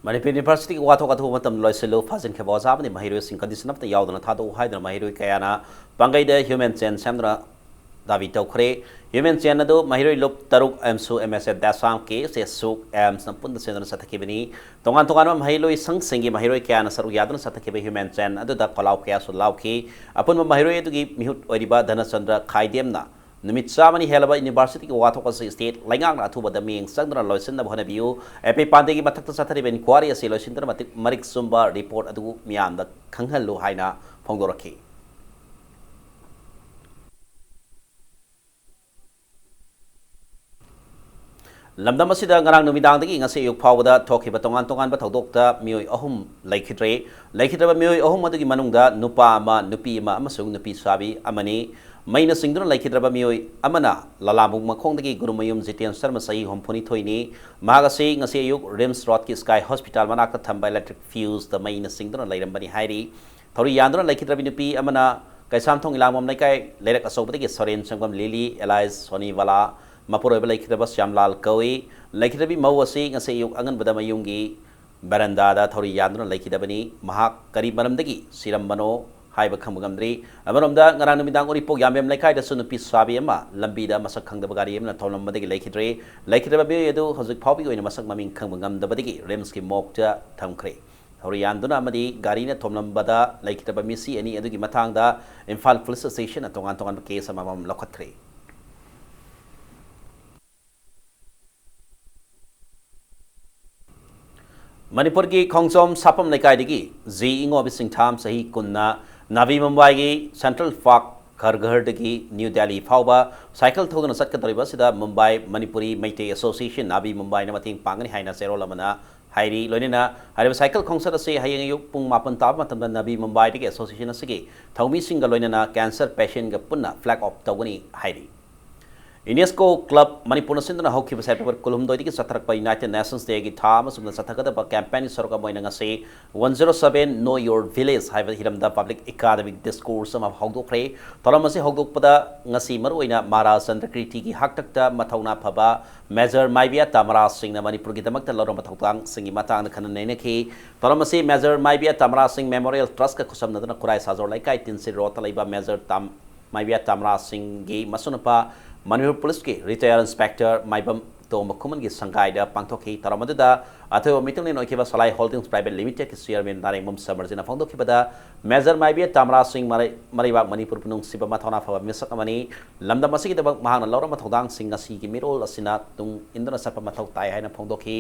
ꯃꯅꯤꯄꯨꯔ ꯌꯨꯅꯤꯚꯔꯁꯤꯇꯤꯒꯤ ꯋꯥꯊꯣꯛ ꯑꯊꯨꯕ ꯃꯇꯝꯗ ꯂꯣꯏꯁꯤꯜꯂꯨ, ꯐꯥꯖꯤꯟꯈꯤꯕ ꯑꯣꯖꯥ ꯑꯃꯗꯤ ꯃꯍꯩꯔꯣꯏꯁꯤꯡ ꯀꯟꯗꯤꯁꯟ ꯑꯃꯠꯇ ꯌꯥꯎꯗꯅ ꯊꯥꯗꯣꯛꯎ ꯍꯥꯏꯗꯨꯅ ꯃꯍꯩꯔꯣꯏ ꯀꯌꯥꯅ ꯄꯥꯡꯒꯩꯗ ꯍ꯭ꯌꯨꯃꯦꯟ ꯆꯦꯟ ꯁꯦꯝꯗꯨꯅ ꯗꯥꯕꯤ ꯇꯧꯈ꯭ꯔꯦ꯫ ꯍ꯭ꯌꯨꯃꯦꯟ ꯆꯦꯟ ꯑꯗꯨ ꯃꯍꯩꯔꯣꯏ ꯂꯨꯞ ꯇꯔꯨꯛ, ꯑꯦꯝꯁꯨ, ꯑꯦꯝ ꯑꯦꯁ ꯑꯦꯐ, ꯗꯥꯁꯥꯝ, ꯀꯦ ꯑꯦꯁ ꯑꯦ, ꯁꯨꯛ, ꯑꯦꯝꯁꯅ ꯄꯨꯟꯅ ꯁꯦꯝꯗꯨꯅ ꯆꯠꯊꯈꯤꯕꯅꯤ꯫ ꯇꯣꯉꯥꯟ ꯇꯣꯉꯥꯟꯕ ꯃꯍꯩꯂꯣꯏ ꯁꯪꯁꯤꯡꯒꯤ ꯃꯍꯩꯔꯣꯏ ꯀꯌꯥꯅ ꯁꯔꯨꯛ ꯌꯥꯗꯨꯅ ꯆꯠꯊꯈꯤꯕ ꯍ꯭ꯌꯨꯃꯦꯟ ꯆꯦꯟ ꯑꯗꯨꯗ ꯈꯣꯜꯂꯥꯎ ꯀꯌꯥꯁꯨ ꯂꯥꯎꯈꯤ꯫ ꯑꯄꯨꯟꯕ ꯃꯍꯩꯔꯣꯏ ꯑꯗꯨꯒꯤ ꯃꯤꯍꯨꯠ ꯑꯣꯏꯔꯤꯕ ꯙꯅꯆꯟꯗ꯭ꯔ ꯈꯥꯏꯗꯦꯝꯅ ꯅꯨꯃꯤꯠ ꯆꯥꯝꯃꯅꯤ ꯍꯦꯜꯂꯕ ꯌꯨꯅꯤꯚꯔꯁꯤꯇꯤꯒꯤ ꯋꯥꯊꯣꯛ ꯑꯁꯤ ꯁ꯭ꯇꯦꯠ ꯂꯩꯉꯥꯛꯅ ꯑꯊꯨꯕꯗ ꯃꯤꯠꯌꯦꯡ ꯆꯪꯗꯨꯅ ꯂꯣꯏꯁꯤꯟꯅꯕ ꯍꯣꯠꯅꯕꯤꯌꯨ꯫ ꯑꯦ ꯄꯤ ꯄꯥꯟꯗꯦꯒꯤ ꯃꯊꯛꯇ ꯆꯠꯊꯔꯤꯕ ꯏꯟꯀ꯭ꯋꯥꯔꯤ ꯑꯁꯤ ꯂꯣꯏꯁꯤꯟꯗꯨꯅ ꯃꯇꯤꯛ, ꯃꯔꯤꯛ ꯆꯨꯝꯕ ꯔꯤꯄꯣꯔꯠ ꯑꯗꯨ ꯃꯤꯌꯥꯝꯗ ꯈꯪꯍꯜꯂꯨ ꯍꯥꯏꯅ ꯐꯣꯡꯗꯣꯔꯛꯈꯤ꯫ ꯂꯝꯗꯝ ꯑꯁꯤꯗ ꯉꯔꯥꯡ ꯅꯨꯃꯤꯗꯥꯡꯗꯒꯤ ꯉꯁꯤ ꯑꯌꯨꯛ ꯐꯥꯎꯕꯗ ꯊꯣꯛꯈꯤꯕ ꯇꯣꯉꯥꯟ ꯇꯣꯉꯥꯟꯕ ꯊꯧꯗꯣꯛꯇ ꯃꯤꯑꯣꯏ ꯑꯍꯨꯝ ꯂꯩꯈꯤꯗ꯭ꯔꯦ꯫ ꯂꯩꯈꯤꯗ꯭ꯔꯕ ꯃꯤꯑꯣꯏ ꯑꯍꯨꯝ ꯑꯗꯨꯒꯤ ꯃꯅꯨꯡꯗ ꯅꯨꯄꯥ ꯑꯃ, ꯅꯨꯄꯤ ꯑꯃ ꯑꯃꯁꯨꯡ ꯅꯨꯄꯤ ꯁꯥꯕꯤ ꯑꯃꯅꯤ꯫ ꯃꯩꯅ ꯆꯤꯡꯗꯨꯅ ꯂꯩꯈꯤꯗ꯭ꯔꯕ ꯃꯤꯑꯣꯏ ꯑꯃꯅ ꯂꯂꯥꯝꯕꯨꯡ ꯃꯈꯣꯡꯗꯒꯤ ꯒꯨꯔꯨꯃꯌꯨꯝ ꯖꯤꯇꯦꯟ ꯁꯔꯃ, ꯆꯍꯤ ꯍꯨꯝꯐꯨꯅꯤꯊꯣꯏꯅꯤ꯫ ꯃꯍꯥꯛ ꯑꯁꯤ ꯉꯁꯤ ꯑꯌꯨꯛ ꯔꯤꯝꯁ ꯔꯣꯗꯀꯤ ꯁ꯭ꯀꯥꯏ ꯍꯣꯁꯄꯤꯇꯥꯜ ꯃꯅꯥꯛꯇ ꯊꯝꯕ ꯏꯂꯦꯛꯇ꯭ꯔꯤꯛ ꯐ꯭ꯌꯨꯁꯇ ꯃꯩꯅ ꯆꯤꯡꯗꯨꯅ ꯂꯩꯔꯝꯕꯅꯤ ꯍꯥꯏꯔꯤ꯫ ꯊꯧꯔꯤ ꯌꯥꯟꯗꯨꯅ ꯂꯩꯈꯤꯗ꯭ꯔꯕꯤ ꯅꯨꯄꯤ ꯑꯃꯅ ꯀꯩꯁꯥꯝꯊꯣꯡ ꯏꯂꯥꯡꯕꯝ ꯂꯩꯀꯥꯏ ꯂꯩꯔꯛ ꯑꯆꯧꯕꯗꯒꯤ ꯁꯣꯔꯦꯟ ꯁꯪꯕꯝ ꯂꯤꯂꯤ ꯑꯦꯂꯥꯏꯁ ꯁꯣꯅꯤꯕꯥꯂꯥ, ꯃꯄꯨꯔꯣꯏꯕ ꯂꯩꯈꯤꯗ꯭ꯔꯕ ꯁ꯭ꯌꯥꯝꯂꯥꯜ ꯀꯧꯏ꯫ ꯂꯩꯈꯤꯗ꯭ꯔꯕꯤ ꯃꯧ ꯑꯁꯤ ꯉꯁꯤ ꯑꯌꯨꯛ ꯑꯉꯟꯕꯗ ꯃꯌꯨꯝꯒꯤ ꯕꯔꯟꯗꯥꯗ ꯊꯧꯔꯤ ꯌꯥꯟꯗꯨꯅ ꯂꯩꯈꯤꯗꯕꯅꯤ꯫ ꯃꯍꯥꯛ ꯀꯔꯤ ꯃꯔꯝꯗꯒꯤ ꯁꯤꯔꯝꯕꯅꯣ ꯍꯥꯏꯕ ꯈꯪꯕ ꯉꯝꯗ꯭ꯔꯤ꯫ ꯑꯃꯔꯣꯝꯗ, ꯉꯔꯥꯡ ꯅꯨꯃꯤꯗꯥꯡ ꯎꯔꯤꯄꯣꯛ ꯌꯥꯝꯕꯦꯝ ꯂꯩꯀꯥꯏꯗꯁꯨ ꯅꯨꯄꯤ ꯁꯥꯕꯤ ꯑꯃ ꯂꯝꯕꯤꯗ ꯃꯁꯛ ꯈꯪꯗꯕ ꯒꯥꯔꯤ ꯑꯃꯅ ꯊꯣꯝꯂꯝꯕꯗꯒꯤ ꯂꯩꯈꯤꯗ꯭ꯔꯦ꯫ ꯂꯩꯈꯤꯗ꯭ꯔꯕ ꯃꯤꯑꯣꯏ ꯑꯗꯨ ꯍꯧꯖꯤꯛ ꯐꯥꯎꯕꯒꯤ ꯑꯣꯏꯅ ꯃꯁꯛ ꯃꯃꯤꯡ ꯈꯪꯕ ꯉꯝꯗꯕꯗꯒꯤ ꯔꯤꯝꯁꯀꯤ ꯃꯣꯔꯒꯇ ꯊꯝꯈ꯭ꯔꯦ꯫ ꯊꯧꯔꯤ ꯌꯥꯟꯗꯨꯅ ꯑꯃꯗꯤ ꯒꯥꯔꯤꯅ ꯊꯣꯝꯂꯝꯕꯗ ꯂꯩꯈꯤꯗ꯭ꯔꯕ ꯃꯤꯁꯤ ꯑꯅꯤ ꯑꯗꯨꯒꯤ ꯃꯇꯥꯡꯗ ꯏꯝꯐꯥꯜ ꯄꯨꯂꯤꯁ ꯁ꯭ꯇꯦꯁꯟꯅ ꯇꯣꯉꯥꯟ ꯇꯣꯉꯥꯟꯕ ꯀꯦꯁ ꯑꯃꯃꯝ ꯂꯧꯈꯠꯈ꯭ꯔꯦ꯫ ꯃꯅꯤꯄꯨꯔꯒꯤ ꯈꯣꯡꯖꯣꯝ ꯁꯥꯐꯝ ꯂꯩꯀꯥꯏꯗꯒꯤ ꯖꯤ ꯏꯉꯣꯕꯤ ꯁꯤꯡꯊꯥꯝ, ꯆꯍꯤ ꯀꯨꯟꯅ ꯅꯥꯚꯤ ꯃꯨꯝꯕꯥꯏꯒꯤ ꯁꯦꯟꯇ꯭ꯔꯦꯜ ꯄꯥꯔꯛ ꯈꯔꯒꯍꯔꯗꯒꯤ ꯅ꯭ꯌꯨ ꯗꯦꯜꯂꯤ ꯐꯥꯎꯕ ꯁꯥꯏꯀꯜ ꯊꯧꯗꯨꯅ ꯆꯠꯀꯗꯧꯔꯤꯕ ꯑꯁꯤꯗ ꯃꯨꯝꯕꯥꯏ ꯃꯅꯤꯄꯨꯔꯤ ꯃꯩꯇꯩ ꯑꯦꯁꯣꯁꯤꯌꯦꯁꯟ ꯅꯥꯚꯤ ꯃꯨꯝꯕꯥꯏꯅ ꯃꯇꯦꯡ ꯄꯥꯡꯒꯅꯤ ꯍꯥꯏꯅ ꯆꯦꯔꯣꯜ ꯑꯃꯅ ꯍꯥꯏꯔꯤ꯫ ꯂꯣꯏꯅꯅ ꯍꯥꯏꯔꯤꯕ ꯁꯥꯏꯀꯜ ꯈꯣꯡꯆꯠ ꯑꯁꯤ ꯍꯌꯦꯡ ꯑꯌꯨꯛ ꯄꯨꯡ ꯃꯥꯄꯟ ꯇꯥꯕ ꯃꯇꯝꯗ ꯅꯥꯚꯤ ꯃꯨꯝꯕꯥꯏꯗꯒꯤ ꯑꯦꯁꯣꯁꯤꯌꯦꯁꯟ ꯑꯁꯤꯒꯤ ꯊꯧꯃꯤꯁꯤꯡꯒ ꯂꯣꯏꯅꯅ ꯀꯦꯟꯁꯔ ꯄꯦꯁꯦꯟꯒ ꯄꯨꯟꯅ ꯐ꯭ꯂꯦꯒ ꯑꯣꯐ ꯇꯧꯒꯅꯤ ꯍꯥꯏꯔꯤ꯫ ꯌꯨꯅꯦꯁꯀꯣ ꯀ꯭ꯂꯕ ꯃꯅꯤꯄꯨꯔꯅ ꯁꯤꯟꯗꯨꯅ ꯍꯧꯈꯤꯕ ꯁꯦꯞꯇꯦꯝꯕꯔ ꯀꯨꯟꯍꯨꯝꯗꯣꯏꯗꯒꯤ ꯆꯠꯊꯔꯛꯄ ꯌꯨꯅꯥꯏꯇꯦꯗ ꯅꯦꯁꯟꯁ ꯗꯦꯒꯤ ꯊꯥ ꯑꯃ ꯆꯨꯞꯅ ꯆꯠꯊꯒꯗꯕ ꯀꯦꯝꯄꯦꯟꯒꯤ ꯁꯔꯨꯛ ꯑꯃ ꯑꯣꯏꯅ ꯉꯁꯤ One zero seven Know Your Village ꯍꯥꯏꯕ ꯍꯤꯔꯝꯗ ꯄꯕ꯭ꯂꯤꯛ ꯑꯦꯀꯥꯗꯃꯤꯛ ꯗꯤꯁꯀꯣꯔꯁ ꯑꯃ ꯍꯧꯗꯣꯛꯈ꯭ꯔꯦ꯫ ꯊꯧꯔꯝ ꯑꯁꯤ ꯍꯧꯗꯣꯛꯄꯗ ꯉꯁꯤ ꯃꯔꯨꯑꯣꯏꯅ ꯃꯍꯥꯔꯥꯖ ꯆꯟꯗ꯭ꯔꯀꯤꯔꯇꯤꯒꯤ ꯍꯥꯛꯇꯛꯇ ꯃꯊꯧꯅꯥ ꯐꯕ ꯃꯦꯖꯔ ꯃꯥꯏꯕꯤꯌꯥ ꯇꯥꯃꯔꯥ ꯁꯤꯡꯅ ꯃꯅꯤꯄꯨꯔꯒꯤꯗꯃꯛꯇ ꯂꯧꯔꯝꯕ ꯊꯧꯗꯥꯡꯁꯤꯡꯒꯤ ꯃꯇꯥꯡꯗ ꯈꯟꯅ ꯅꯩꯅꯈꯤ꯫ ꯊꯧꯔꯝ ꯑꯁꯤ ꯃꯦꯖꯔ ꯃꯥꯏꯕꯤꯌꯥ ꯇꯥꯃꯔꯥ ꯁꯤꯡ ꯃꯦꯃꯣꯔꯤꯌꯦꯜ ꯇ꯭ꯔꯁꯀ ꯈꯨꯠꯁꯝꯅꯗꯨꯅ ꯈꯨꯔꯥꯏ ꯁꯥꯖꯣꯔ ꯂꯩꯀꯥꯏ ꯇꯤꯟꯁꯤ ꯔꯣꯗꯇ ꯂꯩꯕ ꯃꯦꯖꯔ ꯇꯥꯝ ꯃꯥꯏꯕꯤꯌꯥ ꯇꯥꯃꯔꯥ ꯁꯤꯡꯒꯤ ꯃꯁꯨꯅꯨꯄꯥ ꯃꯅꯤꯄꯨꯔ ꯄꯨꯂꯤꯁꯀꯤ ꯔꯤꯇꯥꯌꯔ ꯏꯟꯁꯄꯦꯛꯇꯔ ꯃꯥꯏꯕꯝ ꯇꯣꯝꯕ ꯈꯨꯃꯟꯒꯤ ꯁꯪꯒꯥꯏꯗ ꯄꯥꯡꯊꯣꯛꯈꯤ꯫ ꯊꯧꯔꯝ ꯑꯗꯨꯗ ꯑꯊꯣꯏꯕ ꯃꯤꯇꯪꯂꯦꯟ ꯑꯣꯏꯈꯤꯕ ꯁꯂꯥꯏ ꯍꯣꯜꯗꯤꯡꯁ ꯄ꯭ꯔꯥꯏꯚꯦꯠ ꯂꯤꯃꯤꯇꯦꯗꯀꯤ ꯆꯤꯌꯔꯃꯦꯟ ꯅꯥꯔꯦꯡꯕꯝ ꯁꯃꯔꯖꯤꯅ ꯐꯣꯡꯗꯣꯛꯈꯤꯕꯗ, ꯃꯦꯖꯔ ꯃꯥꯏꯕꯤ ꯇꯥꯃꯔꯥ ꯁꯤꯡ ꯃꯔꯩ-, ꯃꯔꯩꯕꯥꯛ ꯃꯅꯤꯄꯨꯔꯕꯨ ꯅꯨꯡꯁꯤꯕ ꯃꯊꯧꯅꯥ ꯐꯕ ꯃꯤꯁꯛ ꯑꯃꯅꯤ꯫ ꯂꯝꯗꯝ ꯑꯁꯤꯒꯤꯗꯃꯛ ꯃꯍꯥꯛꯅ ꯂꯧꯔꯝꯕ ꯊꯧꯗꯥꯡꯁꯤꯡ ꯉꯁꯤꯒꯤ ꯃꯤꯔꯣꯜ ꯑꯁꯤꯅ ꯇꯨꯡ ꯏꯟꯗꯨꯅ ꯆꯠꯄ ꯃꯊꯧ ꯇꯥꯏ ꯍꯥꯏꯅ ꯐꯣꯡꯗꯣꯛꯈꯤ꯫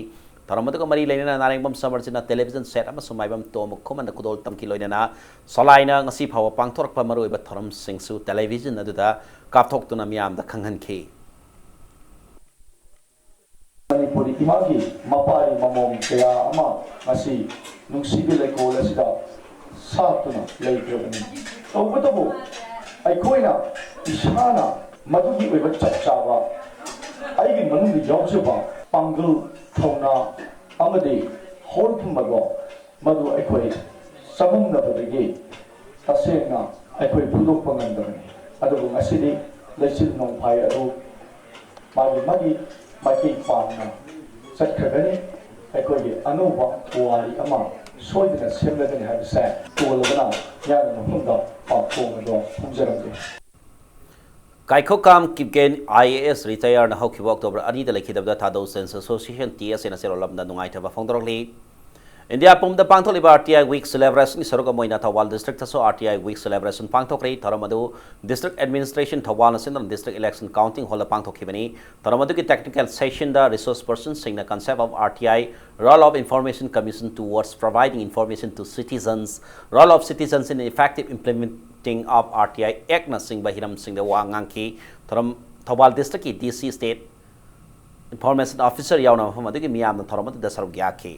ꯊꯧꯔꯝ ꯑꯗꯨꯒ ꯃꯔꯤ ꯂꯩꯅꯅ ꯅꯥꯔꯦꯡꯕꯝ ꯁꯃꯔꯖꯤꯅ ꯇꯦꯂꯤꯚꯤꯖꯟ ꯁꯦꯠ ꯑꯃꯁꯨꯡ ꯃꯥꯏꯕꯝ ꯇꯣꯝꯕ ꯈꯨꯃꯟꯗ ꯈꯨꯗꯣꯜ ꯇꯝꯈꯤ꯫ ꯂꯣꯏꯅꯅ ꯁꯂꯥꯏꯅ ꯉꯁꯤ ꯐꯥꯎꯕ ꯄꯥꯡꯊꯣꯔꯛꯄ ꯃꯔꯨꯑꯣꯏꯕ ꯊꯧꯔꯝꯁꯤꯡꯁꯨ ꯇꯦꯂꯤꯚꯤꯖꯟ ꯑꯗꯨꯗ ꯀꯥꯞꯊꯣꯛꯇꯨꯅ ꯃꯤꯌꯥꯝꯗ ꯈꯪꯍꯟꯈꯤ꯫ ꯃꯅꯤꯄꯨꯔꯤ ꯏꯃꯥꯒꯤ ꯃꯄꯥꯔꯤ ꯃꯃꯣꯝ ꯀꯌꯥ ꯑꯃ ꯉꯁꯤ ꯅꯨꯡꯁꯤꯕ ꯂꯩꯀꯣꯜ ꯑꯁꯤꯗ ꯁꯥꯠꯇꯨꯅ ꯂꯩꯈ꯭ꯔꯕꯅꯤ꯫ ꯇꯧꯕꯇꯕꯨ ꯑꯩꯈꯣꯏꯅ ꯏꯁꯥꯅ ꯃꯗꯨꯒꯤ ꯑꯣꯏꯕ ꯆꯞ ꯆꯥꯕ ꯑꯩꯒꯤ ꯃꯅꯨꯡꯗ ꯌꯥꯎꯖꯕ ꯄꯥꯡꯒꯜ, ꯊꯧꯅꯥ ꯑꯃꯗꯤ ꯍꯣꯜ ꯊꯝꯕꯗꯣ ꯃꯗꯨ ꯑꯩꯈꯣꯏ ꯆꯃꯝꯅꯕꯗꯒꯤ ꯇꯁꯦꯡꯅ ꯑꯩꯈꯣꯏ ꯐꯨꯗꯣꯛꯄ ꯉꯝꯗꯕꯅꯤ꯫ ꯑꯗꯨꯕꯨ ꯉꯁꯤꯗꯤ ꯂꯩꯆꯤꯜ ꯅꯣꯡꯐꯥꯏ ꯑꯗꯨ ꯃꯥꯒꯤ ꯃꯥꯒꯤ ꯃꯥꯏꯀꯩ ꯄꯥꯡꯅ ꯆꯠꯈ꯭ꯔꯒꯅꯤ꯫ ꯑꯩꯈꯣꯏꯒꯤ ꯑꯅꯧꯕ ꯄꯨꯋꯥꯔꯤ ꯑꯃ ꯁꯣꯏꯗꯅ ꯁꯦꯝꯂꯒꯅꯤ ꯍꯥꯏꯕꯁꯦ ꯇꯣꯜꯂꯕꯅ ꯃꯤꯌꯥꯝꯒꯤ ꯃꯐꯝꯗ ꯄꯥꯎꯈꯣꯡ ꯑꯗꯣ ꯊꯝꯖꯔꯝꯒꯦ꯫ ꯀꯥꯏꯈꯣꯀꯥꯝ ꯀꯤꯞꯒꯦꯟ ꯑꯥꯏ ꯑꯦ ꯑꯦꯁ ꯔꯤꯇꯥꯌꯔꯅ ꯍꯧꯈꯤꯕ ꯑꯣꯛꯇꯣꯕꯔ ꯑꯅꯤꯗ ꯂꯩꯈꯤꯗꯕꯗ ꯊꯥꯗꯧ ꯁꯦꯟꯁ ꯑꯦꯁꯣꯁꯤꯌꯦꯁꯟ, ꯇꯤ ꯑꯦꯁ ꯑꯦꯅ ꯆꯦꯔꯣꯜ ꯑꯃꯗ ꯅꯨꯡꯉꯥꯏꯇꯕ ꯐꯣꯡꯗꯣꯔꯛꯂꯤ꯫ ꯏꯟꯗꯤꯌꯥ ꯄꯨꯝꯕꯗ ꯄꯥꯡꯊꯣꯛꯂꯤꯕ R T I Week Celebration ꯒꯤ ꯁꯔꯨꯛ ꯑꯃ ꯑꯣꯏꯅ ꯊꯧꯕꯥꯜ district ꯇꯁꯨ R T I Week Celebration ꯄꯥꯡꯊꯣꯛꯈ꯭ꯔꯦ꯫ ꯊꯧꯔꯝ ꯑꯗꯨ district administration ꯊꯧꯕꯥꯜꯅ ꯁꯤꯟꯗꯨꯅ district election counting hall ꯗ ꯄꯥꯡꯊꯣꯛꯈꯤꯕꯅꯤ꯫ ꯊꯧꯔꯝ ꯑꯗꯨꯒꯤ technical session ꯗ resource person ꯁꯤꯡꯅ concept of R T I, role of Information Commission towards providing information to citizens, role of citizens in effective implementing of R T I Act ꯅꯆꯤꯡꯕ ꯍꯤꯔꯝꯁꯤꯡꯗ ꯋꯥ ꯉꯥꯡꯈꯤ꯫ ꯊꯧꯔꯝ Thoubal district ꯀꯤ D C, state information officer ꯌꯥꯎꯅ ꯃꯐꯝ ꯑꯗꯨꯒꯤ ꯃꯤꯌꯥꯝꯅ ꯊꯧꯔꯝ ꯑꯗꯨꯗ ꯁꯔꯨꯛ ꯌꯥꯈꯤ꯫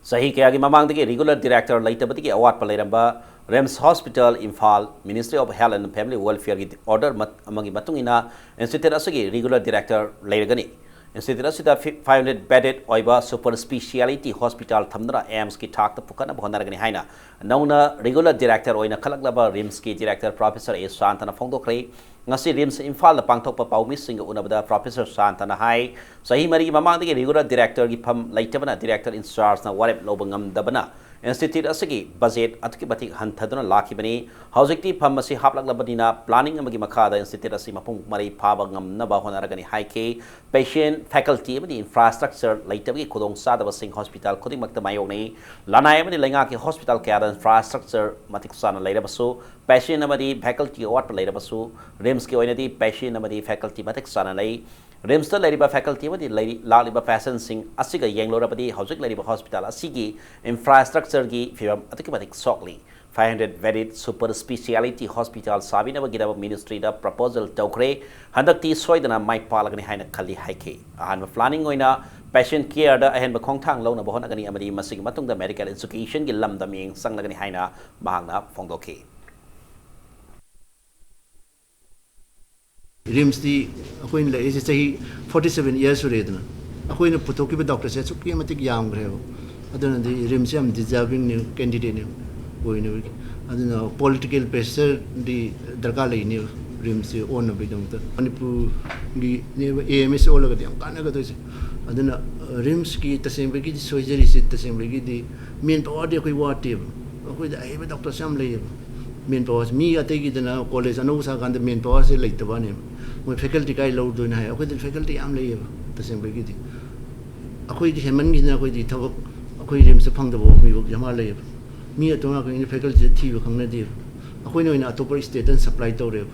ꯆꯍꯤ ꯀꯌꯥꯒꯤ ꯃꯃꯥꯡꯗꯒꯤ regular director ꯂꯩꯇꯕꯗꯒꯤ ꯑꯋꯥꯠꯄ ꯂꯩꯔꯝꯕ RIMS Hospital, Imphal Ministry of Health and Family Welfare ꯒꯤ order ꯃꯠ-, ꯑꯃꯒꯤ ꯃꯇꯨꯡ ꯏꯟꯅ institute ꯑꯁꯤꯒꯤ regular director ꯂꯩꯔꯒꯅꯤ꯫ Institute ꯑꯁꯤꯗ ꯐꯤ-, five hundred bedded ꯑꯣꯏꯕ super speciality hospital ꯊꯝꯗꯨꯅ AIIMS ꯀꯤ ꯊꯥꯛꯇ ꯄꯨꯈꯠꯅꯕ ꯍꯣꯠꯅꯔꯒꯅꯤ ꯍꯥꯏꯅ ꯅꯧꯅ regular director ꯑꯣꯏꯅ ꯈꯜꯂꯛꯂꯕ RIMS ꯀꯤ director Professor A ꯁꯥꯟꯇꯅ ꯐꯣꯡꯗꯣꯛꯈ꯭ꯔꯦ꯫ ꯉꯁꯤ RIMS ꯏꯝꯐꯥꯜꯗ ꯄꯥꯡꯊꯣꯛꯄ ꯄꯥꯎꯃꯤꯁꯤꯡꯒ ꯎꯅꯕꯗ Professor ꯁꯥꯟꯇꯅ ꯍꯥꯏ, ꯆꯍꯤ ꯃꯔꯤꯒꯤ ꯃꯃꯥꯡꯗꯒꯤ regular director ꯒꯤ ꯐꯝ ꯂꯩꯇꯕꯅ director in charge ꯅ ꯋꯥꯔꯦꯞ ꯂꯧꯕ ꯉꯝꯗꯕꯅ institute ꯑꯁꯤꯒꯤ budget ꯑꯗꯨꯛꯀꯤ ꯃꯇꯤꯛ ꯍꯟꯊꯗꯨꯅ ꯂꯥꯛꯈꯤꯕꯅꯤ꯫ ꯍꯧꯖꯤꯛꯇꯤ ꯐꯝ ꯑꯁꯤ ꯍꯥꯞꯂꯛꯂꯕꯅꯤꯅ planning ꯑꯃꯒꯤ ꯃꯈꯥꯗ institute ꯑꯁꯤ ꯃꯄꯨꯡ ꯃꯔꯩ ꯐꯥꯕ ꯉꯝꯅꯕ ꯍꯣꯠꯅꯔꯒꯅꯤ ꯍꯥꯏꯈꯤ꯫ Patient, faculty ꯑꯃꯗꯤ infrastructure ꯂꯩꯇꯕꯒꯤ ꯈꯨꯗꯣꯡꯆꯥꯗꯕꯁꯤꯡ hospital ꯈꯨꯗꯤꯡꯃꯛꯇ ꯃꯥꯌꯣꯛꯅꯩ꯫ ꯂꯅꯥꯏ ꯑꯃꯗꯤ ꯂꯩꯉꯥꯛꯀꯤ hospital ꯀꯌꯥꯗ infrastructure ꯃꯇꯤꯛ ꯆꯥꯅ ꯂꯩꯔꯕꯁꯨ, patient ꯑꯃꯗꯤ faculty ꯑꯋꯥꯠꯄ ꯂꯩꯔꯕꯁꯨ, RIMS ꯀꯤ ꯑꯣꯏꯅꯗꯤ patient ꯑꯃꯗꯤ faculty ꯃꯇꯤꯛ ꯆꯥꯅ ꯂꯩ꯫ RIMS ꯇ ꯂꯩꯔꯤꯕ faculty ꯑꯃꯗꯤ ꯂꯩꯔꯤ-, ꯂꯥꯛꯂꯤꯕ patient ꯁꯤꯡ ꯑꯁꯤꯒ ꯌꯦꯡꯂꯨꯔꯕꯗꯤ ꯍꯧꯖꯤꯛ ꯂꯩꯔꯤꯕ hospital ꯑꯁꯤꯒꯤ infrastructure ꯒꯤ ꯐꯤꯕꯝ ꯑꯗꯨꯛꯀꯤ ꯃꯇꯤꯛ ꯁꯣꯛꯂꯤ꯫ Five hundred bedded super speciality hospital ꯁꯥꯕꯤꯅꯕꯒꯤꯗꯃꯛ ministry ꯗ proposal ꯇꯧꯈ꯭ꯔꯦ꯫ ꯍꯟꯗꯛꯇꯤ ꯁꯣꯏꯗꯅ ꯃꯥꯏ ꯄꯥꯛꯂꯒꯅꯤ ꯍꯥꯏꯅ ꯈꯜꯂꯤ ꯍꯥꯏꯈꯤ꯫ ꯑꯍꯥꯟꯕ planning ꯑꯣꯏꯅ patient care ꯗ ꯑꯍꯦꯟꯕ ꯈꯣꯡꯊꯥꯡ ꯂꯧꯅꯕ ꯍꯣꯠꯅꯒꯅꯤ ꯑꯃꯗꯤ ꯃꯁꯤꯒꯤ ꯃꯇꯨꯡꯗ medical education ꯒꯤ ꯂꯝꯗ ꯃꯤꯠꯌꯦꯡ ꯆꯪꯂꯒꯅꯤ ꯍꯥꯏꯅ ꯃꯍꯥꯛꯅ ꯐꯣꯡꯗꯣꯛꯈꯤ꯫ RIMS ꯇꯤ ꯑꯩꯈꯣꯏꯅ ꯂꯩꯔꯤꯁꯦ ꯆꯍꯤ forty seven years ꯁꯨꯔꯦꯗꯅ, ꯑꯩꯈꯣꯏꯅ ꯄꯨꯊꯣꯛꯈꯤꯕ doctor ꯁꯦ ꯑꯁꯨꯛꯀꯤ ꯃꯇꯤꯛ ꯌꯥꯝꯈ꯭ꯔꯦꯕ꯫ ꯑꯗꯨꯅꯗꯤ RIMS ꯁꯦ ꯌꯥꯝ deserving ꯅꯤ candidate ꯅꯤ ꯑꯣꯏꯅꯕꯒꯤ꯫ ꯑꯗꯨꯅ political pressure ꯗꯤ ꯗꯔꯀꯥꯔ ꯂꯩꯅꯦꯕ RIMS ꯁꯦ ꯑꯣꯟꯅꯕꯒꯤꯗꯃꯛꯇ꯫ ꯃꯅꯤꯄꯨꯔꯒꯤꯅꯦꯕ AIIMS ꯑꯣꯜꯂꯒꯗꯤ ꯌꯥꯝ ꯀꯥꯟꯅꯒꯗꯣꯏꯁꯦ꯫ ꯑꯗꯨꯅ RIMS ꯀꯤ ꯇꯁꯦꯡꯕꯒꯤꯗꯤ surgery ꯁꯦ ꯇꯁꯦꯡꯕꯒꯤꯗꯤ manpower ꯗꯤ ꯑꯩꯈꯣꯏ ꯋꯥꯠꯇꯦꯕ꯫ ꯑꯩꯈꯣꯏꯗ ꯑꯍꯩꯕ doctor ꯁꯨ ꯌꯥꯝ ꯂꯩꯌꯦꯕ꯫ ꯃꯦꯟ ꯄꯥꯋꯔꯁꯦ ꯃꯤ ꯑꯇꯩꯒꯤꯗꯅ ꯀꯣꯂꯦꯖ ꯑꯅꯧꯕ ꯁꯥꯀꯥꯟꯗ ꯃꯦꯟ ꯄꯥꯋꯔꯁꯦ ꯂꯩꯇꯕꯅꯦꯕ꯫ ꯃꯣꯏ ꯐꯦꯀꯜꯇꯤ ꯀꯥꯏ ꯂꯧꯗꯣꯏꯅꯣ ꯍꯥꯏ꯫ ꯑꯩꯈꯣꯏꯗꯗꯤ ꯐꯦꯀꯜꯇꯤ ꯌꯥꯝ ꯂꯩꯌꯦꯕ꯫ ꯇꯁꯦꯡꯕꯒꯤꯗꯤ ꯑꯩꯈꯣꯏꯗꯤ ꯍꯦꯟꯃꯟꯈꯤꯗꯅ ꯑꯩꯈꯣꯏꯗꯤ ꯊꯕꯛ, ꯑꯩꯈꯣꯏ ꯔꯤꯝꯁꯇ ꯐꯪꯗꯕ ꯃꯤꯐꯥꯎ ꯌꯥꯝ ꯂꯩꯌꯦꯕ꯫ ꯃꯤ ꯑꯇꯣꯞꯄ ꯉꯥꯛꯇꯅꯤꯅ ꯐꯦꯀꯜꯇꯤꯁꯦ ꯊꯤꯕ ꯈꯪꯅꯗꯦꯕ꯫ ꯑꯩꯈꯣꯏꯅ ꯑꯣꯏꯅ ꯑꯇꯣꯞꯄ ꯁ꯭ꯇꯦꯠꯇ ꯁꯄ꯭ꯂꯥꯏ ꯇꯧꯔꯦꯕ꯫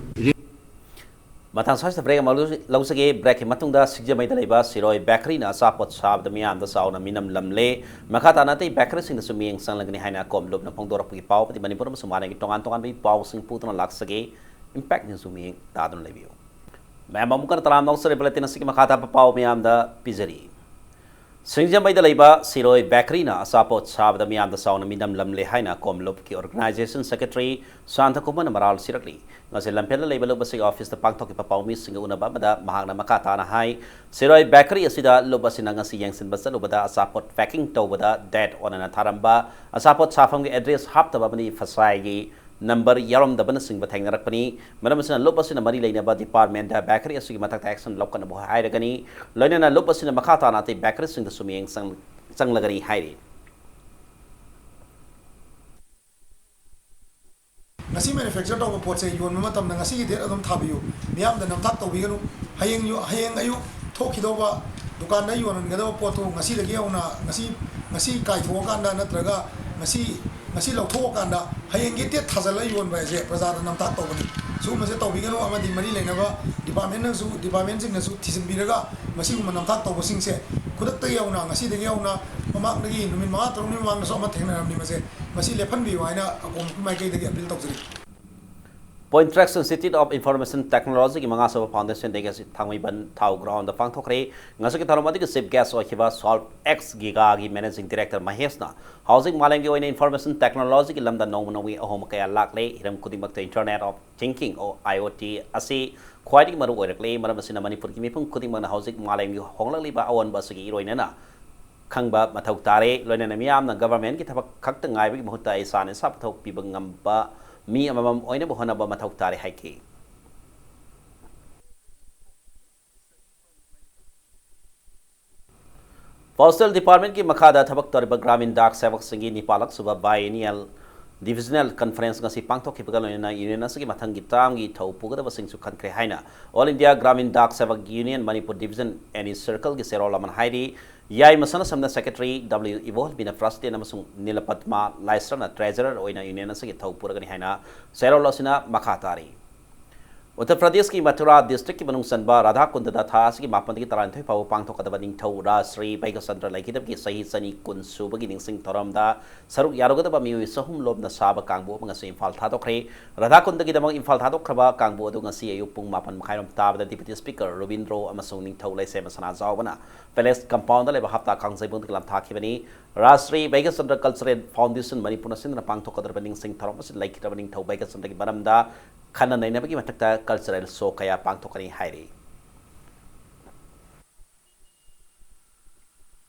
ꯃꯊꯪ ꯁ꯭ꯋꯥꯏꯁꯤꯗ ꯕ꯭ꯔꯦꯛ ꯑꯃ ꯂꯧꯖ-, ꯂꯧꯖꯒꯦ꯫ ꯕ꯭ꯔꯦꯛꯀꯤ ꯃꯇꯨꯡꯗ ꯁꯤꯡꯖꯃꯩꯗ ꯂꯩꯕ ꯁꯤꯔꯣꯏ ꯕꯦꯀꯔꯤꯅ ꯑꯆꯥꯄꯣꯠ ꯁꯥꯕꯗ ꯃꯤꯌꯥꯝꯗ ꯆꯥꯎꯅ ꯃꯤꯅꯝ ꯂꯝꯂꯦ꯫ ꯃꯈꯥ ꯇꯥꯅ ꯑꯇꯩ ꯕꯦꯀꯔꯤꯁꯤꯡꯗꯁꯨ ꯃꯤꯠꯌꯦꯡ ꯆꯪꯂꯒꯅꯤ ꯍꯥꯏꯅ ꯀꯣꯝꯂꯨꯞꯅ ꯐꯣꯡꯗꯣꯔꯛꯄꯒꯤ ꯄꯥꯎ ꯑꯃꯗꯤ ꯃꯅꯤꯄꯨꯔ ꯑꯃꯁꯨꯡ ꯃꯥꯂꯦꯝꯒꯤ ꯇꯣꯉꯥꯟ ꯇꯣꯉꯥꯟꯕꯒꯤ ꯄꯥꯎꯁꯤꯡ ꯄꯨꯗꯨꯅ ꯂꯥꯛꯆꯒꯦ꯫ ꯏꯝꯄꯦꯛ ꯅ꯭ꯌꯨꯁꯄꯨ ꯃꯤꯠꯌꯦꯡ ꯇꯥꯗꯨꯅ ꯂꯩꯕꯤꯌꯨ꯫ ꯃꯌꯥꯝ ꯑꯃꯨꯛꯀ ꯍꯟꯅ ꯇꯔꯥꯝꯅ ꯑꯣꯛꯆꯔꯤ꯫ ꯕꯨꯂꯦꯇꯤꯟ ꯑꯁꯤꯒꯤ ꯃꯈꯥ ꯇꯥꯕ ꯄꯥꯎ ꯃꯤꯌꯥꯝꯗ ꯄꯤꯖꯔꯤ꯫ ꯁꯤꯡꯖꯃꯩꯗ ꯂꯩꯕ ꯁꯤꯔꯣꯏ ꯕꯦꯀꯔꯤꯅ ꯑꯆꯥꯄꯣꯠ ꯁꯥꯕꯗ ꯃꯤꯌꯥꯝꯗ ꯆꯥꯎꯅ ꯃꯤꯅꯝ ꯂꯝꯂꯦ ꯍꯥꯏꯅ ꯀꯣꯝꯂꯨꯞꯀꯤ ꯑꯣꯔꯒꯅꯥꯏꯖꯦꯁꯟ ꯁꯦꯀ꯭ꯔꯦꯇꯔꯤ ꯁꯥꯟꯇꯀꯨꯃꯥꯔꯅ ꯃꯔꯥꯜ ꯁꯤꯔꯛꯂꯤ꯫ ꯉꯁꯤ ꯂꯝꯐꯦꯜꯗ ꯂꯩꯕ ꯂꯨꯞ ꯑꯁꯤꯒꯤ ꯑꯣꯐꯤꯁꯇ ꯄꯥꯡꯊꯣꯛꯈꯤꯕ ꯄꯥꯎꯃꯤꯁꯤꯡꯒ ꯎꯅꯕ ꯑꯃꯗ ꯃꯍꯥꯛꯅ ꯃꯈꯥ ꯇꯥꯅ ꯍꯥꯏ, ꯁꯤꯔꯣꯏ ꯕꯦꯀꯔꯤ ꯑꯁꯤꯗ ꯂꯨꯞ ꯑꯁꯤꯅ ꯉꯁꯤ ꯌꯦꯡꯁꯤꯟꯕ ꯆꯠꯂꯨꯕꯗ ꯑꯆꯥꯄꯣꯠ ꯄꯦꯀꯤꯡ ꯇꯧꯕꯗ ꯗꯦꯠ ꯑꯣꯟꯅꯅ ꯊꯥꯔꯝꯕ, ꯑꯆꯥꯄꯣꯠ ꯁꯥꯐꯝꯒꯤ ꯑꯦꯗ꯭ꯔꯦꯁ ꯍꯥꯞꯇꯕ ꯑꯃꯗꯤ ꯐꯁꯥꯏꯒꯤ ꯅꯝꯕꯔ ꯌꯥꯎꯔꯝꯗꯕꯅꯆꯤꯡꯕ ꯊꯦꯡꯅꯔꯛꯄꯅꯤ꯫ ꯃꯔꯝ ꯑꯁꯤꯅ ꯂꯨꯞ ꯑꯁꯤꯅ ꯃꯔꯤ ꯂꯩꯅꯕ ꯗꯤꯄꯥꯔꯠꯃꯦꯟꯗ ꯕꯦꯀꯔꯤ ꯑꯁꯤꯒꯤ ꯃꯊꯛꯇ ꯑꯦꯛꯁꯟ ꯂꯧꯈꯠꯅꯕ ꯍꯥꯏꯔꯒꯅꯤ꯫ ꯂꯣꯏꯅꯅ ꯂꯨꯞ ꯑꯁꯤꯅ ꯃꯈꯥ ꯇꯥꯅ ꯑꯇꯩ ꯕꯦꯀꯔꯤꯁꯤꯡꯗꯁꯨ ꯃꯤꯠꯌꯦꯡ ꯆꯪ-, ꯆꯪꯂꯒꯅꯤ ꯍꯥꯏꯔꯤ꯫ ꯉꯁꯤ ꯃꯦꯅꯨꯐꯦꯛꯆꯔ ꯇꯧꯕ ꯄꯣꯠꯁꯦ ꯌꯣꯟꯕ ꯃꯇꯝꯗ ꯉꯁꯤꯒꯤ ꯗꯦꯠ ꯑꯗꯨꯝ ꯊꯥꯕꯤꯌꯨ, ꯃꯤꯌꯥꯝꯗ ꯅꯝꯊꯥꯛ ꯇꯧꯕꯤꯒꯅꯨ꯫ ꯍꯌꯦꯡ ꯌꯣ-, ꯍꯌꯦꯡ ꯑꯌꯨꯛ ꯊꯣꯛꯈꯤꯗꯧꯕ, ꯗꯨꯀꯥꯟꯗ ꯌꯣꯟꯍꯟꯒꯗꯕ ꯄꯣꯠꯇꯨ ꯉꯁꯤꯗꯒꯤ ꯍꯧꯅ, ꯉꯁꯤ, ꯉꯁꯤ ꯀꯥꯏꯊꯣꯛꯑꯀꯥꯟꯗ ꯅꯠꯇ꯭ꯔꯒ ꯉꯁꯤ, ꯉꯁꯤ ꯂꯧꯊꯣꯛꯑꯀꯥꯟꯗ ꯍꯌꯦꯡꯒꯤ ꯗꯦꯠ ꯊꯥꯖꯤꯜꯂ ꯌꯣꯟꯕ ꯍꯥꯏꯁꯦ ꯄ꯭ꯔꯖꯥꯗ ꯅꯝꯊꯥꯛ ꯇꯧꯕꯅꯤ꯫ ꯁꯤꯒꯨꯝꯕꯁꯦ ꯇꯧꯕꯤꯒꯅꯨ ꯑꯃꯗꯤ ꯃꯔꯤ ꯂꯩꯅꯕ ꯗꯤꯄꯥꯔꯠꯃꯦꯟꯅꯁꯨ, ꯗꯤꯄꯥꯔꯠꯃꯦꯟꯁꯤꯡꯅꯁꯨ ꯊꯤꯖꯤꯟꯕꯤꯔꯒ ꯃꯁꯤꯒꯨꯝꯕ ꯅꯝꯊꯥꯛ ꯇꯧꯕꯁꯤꯡꯁꯦ ꯈꯨꯗꯛꯇꯒꯤ ꯍꯧꯅ, ꯉꯁꯤꯗꯒꯤ ꯍꯧꯅ, ꯃꯃꯥꯡꯗꯒꯤ ꯅꯨꯃꯤꯠ ꯃꯉꯥ ꯇꯔꯨꯛꯅꯤ ꯃꯃꯥꯡꯗꯁꯨ ꯑꯃ ꯊꯦꯡꯅꯔꯝꯃꯤ, ꯃꯁꯦ, ꯃꯁꯤ ꯂꯦꯞꯍꯟꯕꯤꯌꯨ ꯍꯥꯏꯅ ꯑꯀꯣꯝ ꯑꯩꯈꯣꯏ ꯃꯥꯏꯀꯩꯗꯒꯤ ꯑꯄꯤꯜ ꯇꯧꯖꯔꯤ꯫ Pointerex Institute of Information Technologyꯒꯤ ꯃꯉꯥꯁꯨꯕ Foundation Day ꯑꯁꯤ ꯊꯥꯡꯃꯩꯕꯟ ꯊꯥꯎ ꯒ꯭ꯔꯥꯎꯟꯗ ꯄꯥꯡꯊꯣꯛꯈ꯭ꯔꯦ꯫ ꯉꯁꯤꯒꯤ ꯊꯧꯔꯝ ꯑꯗꯨꯒꯤ ꯆꯤꯐ ꯒꯦꯁ ꯑꯣꯏꯈꯤꯕ ꯁꯣꯜꯞ ꯑꯦꯛꯁ ꯒꯤꯒꯥꯒꯤ ꯃꯦꯅꯦꯖꯤꯡ ꯗꯤꯔꯦꯛꯇꯔ ꯃꯍꯦꯁꯅ ꯍꯧꯖꯤꯛ ꯃꯥꯂꯦꯝꯒꯤ ꯑꯣꯏꯅ ꯏꯟꯐꯣꯔꯃꯦꯁꯟ ꯇꯦꯛꯅꯣꯂꯣꯖꯤꯒꯤ ꯂꯝꯗ ꯅꯣꯡꯃ ꯅꯣꯡꯃꯒꯤ ꯑꯍꯣꯡꯕ ꯀꯌꯥ ꯂꯥꯛꯂꯦ, ꯍꯤꯔꯝ ꯈꯨꯗꯤꯡꯃꯛꯇ Internet of Thinking, IoT, ꯑꯁꯤ ꯈ꯭ꯋꯥꯏꯗꯒꯤ ꯃꯔꯨ ꯑꯣꯏꯔꯛꯂꯦ꯫ ꯃꯔꯝ ꯑꯁꯤꯅ ꯃꯅꯤꯄꯨꯔꯒꯤ ꯃꯤꯄꯨꯝ ꯈꯨꯗꯤꯡꯃꯛꯅ ꯍꯧꯖꯤꯛ ꯃꯥꯂꯦꯝꯒꯤ ꯍꯣꯡꯂꯛꯂꯤꯕ ꯑꯑꯣꯟꯕ ꯑꯁꯤꯒꯤ ꯏꯔꯣꯏꯅꯅ ꯈꯪꯕ ꯃꯊꯧ ꯇꯥꯔꯦ꯫ ꯂꯣꯏꯅꯅ ꯃꯤꯌꯥꯝꯅ ꯒꯚꯔꯟꯃꯦꯟꯠꯀꯤ ꯊꯕꯛ ꯈꯛꯇ ꯉꯥꯏꯕꯒꯤ ꯃꯍꯨꯠꯇ ꯏꯁꯥꯅ ꯏꯁꯥ ꯄꯨꯊꯣꯛꯄꯤꯕ ꯉꯝꯕ ꯃꯤ ꯑꯃꯃꯝ ꯑꯣꯏꯅꯕ ꯍꯣꯠꯅꯕ ꯃꯊꯧ ꯇꯥꯔꯦ ꯍꯥꯏꯈꯤ꯫ ꯄꯣꯁꯇꯦꯜ ꯗꯤꯄꯥꯔꯠꯃꯦꯟꯠꯀꯤ ꯃꯈꯥꯗ ꯊꯕꯛ ꯇꯧꯔꯤꯕ ꯒ꯭ꯔꯥꯃꯤꯟ ꯗꯥꯛ ꯁꯦꯕꯛꯁꯤꯡꯒꯤ ꯅꯤꯄꯥꯜꯂꯛ ꯁꯨꯕ ꯕꯥꯏꯑꯦꯅꯤꯌꯦꯜ Divisional Conference ꯉꯁꯤ ꯄꯥꯡꯊꯣꯛꯈꯤꯕꯒ ꯂꯣꯏꯅꯅ Union ꯑꯁꯤꯒꯤ ꯃꯊꯪꯒꯤ termꯒꯤ ꯊꯧ ꯄꯨꯒꯗꯕꯁꯤꯡꯁꯨ ꯈꯟꯈ꯭ꯔꯦ ꯍꯥꯏꯅ All India Gramin Dak Sevak Union Manipur Division N E Circleꯒꯤ ꯆꯦꯔꯣꯜ ꯑꯃꯅ ꯍꯥꯏꯔꯤ꯫ ꯌꯥꯏꯃ ꯁꯅꯥꯁꯝꯅ Secretary, W ꯏꯕꯣꯍꯜꯕꯤꯅ President ꯑꯃꯁꯨꯡ ꯅꯤꯂꯄꯠꯃ ꯂꯥꯏꯁ꯭ꯔꯝꯅ Treasurer ꯑꯣꯏꯅ Union ꯑꯁꯤꯒꯤ ꯊꯧ ꯄꯨꯔꯒꯅꯤ ꯍꯥꯏꯅ ꯆꯦꯔꯣꯜ ꯑꯁꯤꯅ ꯃꯈꯥ ꯇꯥꯔꯤ꯫ ꯎꯠꯇꯔ ꯄ꯭ꯔꯗꯦꯁꯀꯤ ꯃꯊꯨꯔꯥ districtꯀꯤ ꯃꯅꯨꯡ ꯆꯟꯕ ꯔꯥꯙꯥꯀꯨꯟꯗꯗ ꯊꯥ ꯑꯁꯤꯒꯤ ꯃꯥꯄꯟꯗꯒꯤ ꯇꯔꯥꯅꯤꯊꯣꯏ ꯐꯥꯎꯕ ꯄꯥꯡꯊꯣꯛꯀꯗꯕ ꯅꯤꯡꯊꯧ ꯔꯥꯖ ꯁ꯭ꯔꯤ ꯚꯩꯒꯆꯟꯗ꯭ꯔ ꯂꯩꯈꯤꯗꯕꯒꯤ ꯆꯍꯤ ꯆꯅꯤ ꯀꯨꯟ ꯁꯨꯕꯒꯤ ꯅꯤꯡꯁꯤꯡ ꯊꯧꯔꯝꯗ ꯁꯔꯨꯛ ꯌꯥꯔꯨꯒꯗꯕ ꯃꯤꯑꯣꯏ ꯆꯍꯨꯝ ꯂꯣꯝꯅ ꯁꯥꯕ ꯀꯥꯡꯕꯨ ꯑꯃ ꯉꯁꯤ ꯏꯝꯐꯥꯜ ꯊꯥꯗꯣꯛꯈ꯭ꯔꯦ꯫ ꯔꯥꯙꯥꯀꯨꯟꯗꯒꯤꯗꯃꯛ ꯏꯝꯐꯥꯜ ꯊꯥꯗꯣꯛꯈ꯭ꯔꯕ ꯀꯥꯡꯕꯨ ꯑꯗꯨ ꯉꯁꯤ ꯑꯌꯨꯛ ꯄꯨꯡ ꯃꯥꯄꯟ ꯃꯈꯥꯏꯔꯣꯝ ꯇꯥꯕꯗ Deputy Speaker ꯔꯣꯕꯤꯟꯗ꯭ꯔꯣ ꯑꯃꯁꯨꯡ ꯅꯤꯡꯊꯧ ꯂꯩꯁꯦꯝꯕ ꯁꯅꯥꯖꯥꯎꯕꯅ Palace compoundꯗ ꯂꯩꯕ ꯍꯞꯇꯥ ꯀꯥꯡꯖꯩꯕꯨꯡꯗꯒꯤ ꯂꯥꯟꯊꯥꯈꯤꯕꯅꯤ꯫ ꯔꯥꯖ ꯁ꯭ꯔꯤ ꯚꯩꯒꯆꯟꯗ꯭ꯔ Cultural Foundation ꯃꯅꯤꯄꯨꯔꯅ ꯁꯤꯟꯗꯨꯅ ꯄꯥꯡꯊꯣꯛꯀꯗꯧꯔꯤꯕ ꯅꯤꯡꯁꯤꯡ ꯊꯧꯔꯝ ꯑꯁꯤꯗ ꯂꯩꯈꯤꯗ꯭ꯔꯕ ꯅꯤꯡꯊꯧ ꯚꯩꯒꯆꯟꯗ꯭ꯔꯒꯤ ꯃꯔꯝꯗ ꯈꯟꯅ ꯅꯩꯅꯕꯒꯤ ꯃꯊꯛꯇ cultural show ꯀꯌꯥ ꯄꯥꯡꯊꯣꯛꯀꯅꯤ ꯍꯥꯏꯔꯤ꯫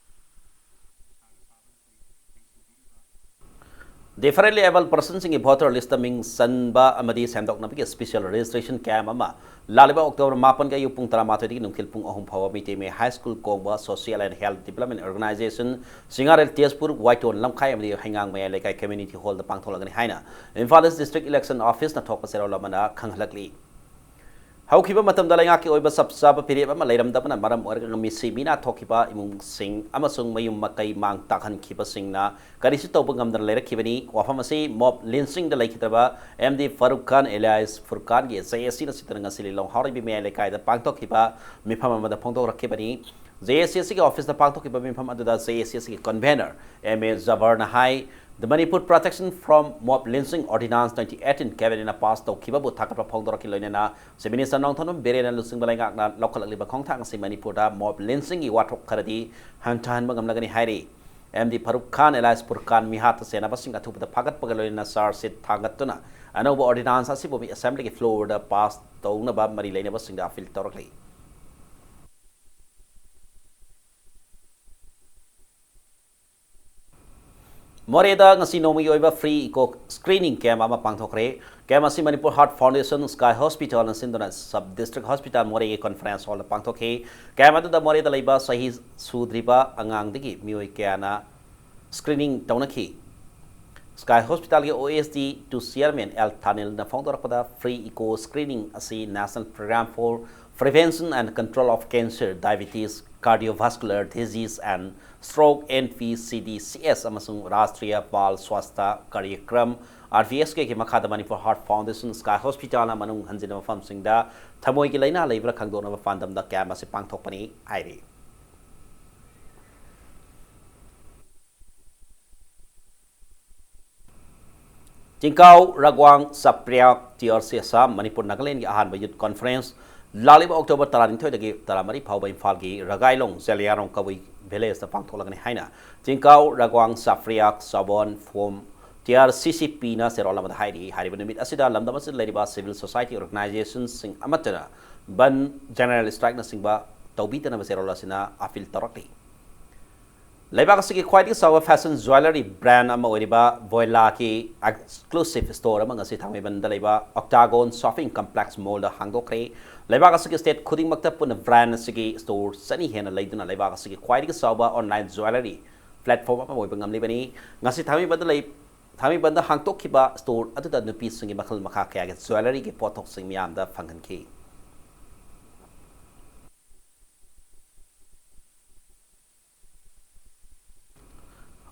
Differently abled personꯁꯤꯡꯒꯤ voter listꯇ ꯃꯤꯡ ꯆꯟꯕ ꯑꯃꯗꯤ ꯁꯦꯝꯗꯣꯛꯅꯕꯒꯤ special registration camp ꯑꯃ ꯂꯥꯛꯂꯤꯕ October ꯃꯥꯄꯟꯒꯤ ꯑꯌꯨꯛ ꯄꯨꯡ ꯇꯔꯥꯃꯥꯊꯣꯏꯗꯒꯤ ꯅꯨꯡꯊꯤꯜ ꯄꯨꯡ ꯑꯍꯨꯝ ꯐꯥꯎꯕ ꯃꯤꯇꯩ ꯃꯌꯦꯛ High School ꯀꯣꯡꯕ Social and Health Development Organisation, ꯁꯤꯡꯉꯥꯔꯦꯜ Tezpur, ꯋꯥꯏꯇꯣꯟ ꯂꯝꯈꯥꯏ ꯑꯃꯗꯤ ꯍꯩꯉꯥꯡ ꯃꯌꯥꯏ ꯂꯩꯀꯥꯏ Community Hallꯗ ꯄꯥꯡꯊꯣꯛꯂꯒꯅꯤ ꯍꯥꯏꯅ Imphal East District Election Officeꯅ ꯊꯣꯛꯄ ꯆꯦꯔꯣꯜ ꯑꯃꯅ ꯈꯪꯍꯜꯂꯛꯂꯤ꯫ ꯍꯧꯈꯤꯕ ꯃꯇꯝꯗ ꯂꯩꯉꯥꯛꯀꯤ ꯑꯣꯏꯕ ꯆꯞ ꯆꯥꯕ ꯐꯤꯔꯦꯞ ꯑꯃ ꯂꯩꯔꯝꯗꯕꯅ ꯃꯔꯝ ꯑꯣꯏꯔꯒ ꯃꯤꯁꯤ ꯃꯤꯅꯥ ꯊꯣꯛꯈꯤꯕ ꯏꯃꯨꯡꯁꯤꯡ ꯑꯃꯁꯨꯡ ꯃꯌꯨꯝ ꯃꯀꯩ ꯃꯥꯡ ꯇꯥꯛꯍꯟꯈꯤꯕꯁꯤꯡꯅ ꯀꯔꯤꯁꯨ ꯇꯧꯕ ꯉꯝꯗꯅ ꯂꯩꯔꯛꯈꯤꯕꯅꯤ꯫ ꯋꯥꯐꯝ ꯑꯁꯤ mob lynchingꯗ ꯂꯩꯈꯤꯗ꯭ꯔꯕ M D Farooq Khan alias Furqanꯒꯤ J A Cꯅ ꯁꯤꯠꯇꯨꯅ ꯉꯁꯤ ꯂꯤꯂꯣꯡ ꯍꯥꯎꯔꯩꯕꯤ ꯃꯌꯥꯏ ꯂꯩꯀꯥꯏꯗ ꯄꯥꯡꯊꯣꯛꯈꯤꯕ ꯃꯤꯐꯝ ꯑꯃꯗ ꯐꯣꯡꯗꯣꯔꯛꯈꯤꯕꯅꯤ꯫ J A C ꯑꯁꯤꯒꯤ officeꯇ ꯄꯥꯡꯊꯣꯛꯈꯤꯕ ꯃꯤꯐꯝ ꯑꯗꯨꯗ J A C ꯑꯁꯤꯒꯤ convener M A Jabbarꯅ high, The Manipur Protection from Mob Lynching Ordinance twenty eighteen Cabinetꯅ pass ꯇꯧꯈꯤꯕꯕꯨ ꯊꯥꯒꯠꯄ ꯐꯣꯡꯗꯣꯔꯛꯈꯤ꯫ ꯂꯣꯏꯅꯅ Chief Minister ꯅꯣꯡꯊꯣꯝꯕꯝ ꯕꯤꯔꯦꯟꯅ ꯂꯨꯆꯤꯡꯕ ꯂꯩꯉꯥꯛꯅ ꯂꯧꯈꯠꯂꯛꯂꯤꯕ ꯈꯣꯡꯊꯥꯡ ꯑꯁꯤ ꯃꯅꯤꯄꯨꯔꯗ mob lynchingꯒꯤ ꯋꯥꯊꯣꯛ ꯈꯔꯗꯤ ꯍꯟꯊꯍꯟꯕ ꯉꯝꯂꯒꯅꯤ ꯍꯥꯏꯔꯤ꯫ M D Farooq Khan alias Furqan ꯃꯤꯍꯥꯠꯇ ꯆꯦꯟꯅꯕꯁꯤꯡ ꯑꯊꯨꯕꯗ ꯐꯥꯒꯠꯄꯒ ꯂꯣꯏꯅꯅ charge sheet ꯊꯥꯡꯒꯠꯇꯨꯅ ꯑꯅꯧꯕ ordinance ꯑꯁꯤꯕꯨ assemblyꯒꯤ floorꯗ pass ꯇꯧꯅꯕ ꯃꯔꯤ ꯂꯩꯅꯕꯁꯤꯡꯗ appeal ꯇꯧꯔꯛꯂꯤ꯫ ꯃꯣꯔꯦꯗ ꯉꯁꯤ ꯅꯣꯡꯃꯒꯤ ꯑꯣꯏꯕ free echo screening camp ꯑꯃ ꯄꯥꯡꯊꯣꯛꯈ꯭ꯔꯦ꯫ Camp ꯑꯁꯤ ꯃꯅꯤꯄꯨꯔ Heart Foundation, Sky Hospitalꯅ ꯁꯤꯟꯗꯨꯅ Sub District Hospital ꯃꯣꯔꯦꯒꯤ conference hallꯗ ꯄꯥꯡꯊꯣꯛꯈꯤ꯫ Camp ꯑꯗꯨꯗ ꯃꯣꯔꯦꯗ ꯂꯩꯕ ꯆꯍꯤ ꯁꯨꯗ꯭ꯔꯤꯕ ꯑꯉꯥꯡꯗꯒꯤ ꯃꯤꯑꯣꯏ ꯀꯌꯥꯅ screening ꯇꯧꯅꯈꯤ꯫ Sky Hospitalꯒꯤ OSD two chairman L Thanilꯅ ꯐꯣꯡꯗꯣꯔꯛꯄꯗ, free echo screening ꯑꯁꯤ National Program for Prevention and Control of Cancer, Diabetes, Cardiovascular Disease and Stroke, NPCDCS, ꯑꯃꯁꯨꯡ Rashtriya Bal Swasthya Karyakram, RBSKꯒꯤ ꯃꯈꯥꯗ Manipur Heart Foundation, Sky Hospitalꯅ ꯃꯅꯨꯡ ꯍꯟꯖꯤꯟꯕ ꯃꯐꯝꯁꯤꯡꯗ ꯊꯃꯣꯏꯒꯤ ꯂꯥꯏꯅꯥ ꯂꯩꯕ꯭ꯔꯥ ꯈꯪꯗꯣꯛꯅꯕ ꯄꯥꯟꯗꯝꯗ camp ꯑꯁꯤ ꯄꯥꯡꯊꯣꯛꯄꯅꯤ ꯍꯥꯏꯔꯤ꯫ ꯆꯤꯡꯀꯥꯎ ꯔꯒ꯭ꯋꯥꯡ ꯆꯥꯄ꯭ꯔꯤꯌꯥꯛ TRC ꯑꯁꯥꯝ ꯃꯅꯤꯄꯨꯔ ꯅꯥꯒꯥꯂꯦꯟꯒꯤ ꯑꯍꯥꯟꯕ youth conference ꯂꯥꯛꯂꯤꯕ October ꯇꯔꯥꯅꯤꯊꯣꯏꯗꯒꯤ ꯇꯔꯥꯃꯔꯤ ꯐꯥꯎꯕ ꯏꯝꯐꯥꯜꯒꯤ ꯔꯒꯥꯏꯂꯣꯡ ꯖꯦꯂꯤꯌꯥꯔꯣꯡ ꯀꯕꯨꯏ villageꯇ ꯄꯥꯡꯊꯣꯛꯂꯒꯅꯤ ꯍꯥꯏꯅ ꯆꯤꯡꯀꯥꯎ ꯔꯒ꯭ꯋꯥꯡ ꯆꯥꯄ꯭ꯔꯤꯌꯥꯛ ꯆꯥꯕꯣꯟ ꯐꯣꯝ TRCCPꯅ ꯆꯦꯔꯣꯜ ꯑꯃꯗ ꯍꯥꯏꯔꯤ꯫ ꯍꯥꯏꯔꯤꯕ ꯅꯨꯃꯤꯠ ꯑꯁꯤꯗ ꯂꯝꯗꯝ ꯑꯁꯤꯗ ꯂꯩꯔꯤꯕ civil society organizationꯁꯤꯡ ꯑꯃꯠꯇꯅ ꯕꯟ, general strikeꯅꯆꯤꯡꯕ ꯇꯧꯕꯤꯗꯅꯕ ꯆꯦꯔꯣꯜ ꯑꯁꯤꯅ appeal ꯇꯧꯔꯛꯂꯤ꯫ ꯂꯩꯕꯥꯛ ꯑꯁꯤꯒꯤ ꯈ꯭ꯋꯥꯏꯗꯒꯤ ꯆꯥꯎꯕ fashion jewellery brand ꯑꯃ ꯑꯣꯏꯔꯤꯕ ꯚꯣꯏꯂꯥꯒꯤ exclusive store ꯑꯃ ꯉꯁꯤ ꯊꯥꯡꯃꯩꯕꯟꯗ ꯂꯩꯕ Octagon Shopping Complex Mallꯗ ꯍꯥꯡꯗꯣꯛꯈ꯭ꯔꯦ꯫ ꯂꯩꯕꯥꯛ ꯑꯁꯤꯒꯤ state ꯈꯨꯗꯤꯡꯃꯛꯇ ꯄꯨꯟꯅ brand ꯑꯁꯤꯒꯤ store ꯆꯅꯤ ꯍꯦꯟꯅ ꯂꯩꯗꯨꯅ ꯂꯩꯕꯥꯛ ꯑꯁꯤꯒꯤ ꯈ꯭ꯋꯥꯏꯗꯒꯤ ꯆꯥꯎꯕ online jewellery platform ꯑꯃ ꯑꯣꯏꯕ ꯉꯝꯂꯤꯕꯅꯤ꯫ ꯉꯁꯤ ꯊꯥꯡꯃꯩꯕꯟꯗ ꯂꯩ-, ꯊꯥꯡꯃꯩꯕꯟꯗ ꯍꯥꯡꯗꯣꯛꯈꯤꯕ store ꯑꯗꯨꯗ ꯅꯨꯄꯤꯁꯤꯡꯒꯤ ꯃꯈꯜ ꯃꯈꯥ ꯀꯌꯥꯒꯤ jewelleryꯒꯤ ꯄꯣꯠꯊꯣꯛꯁꯤꯡ ꯃꯤꯌꯥꯝꯗ ꯐꯪꯍꯟꯈꯤ꯫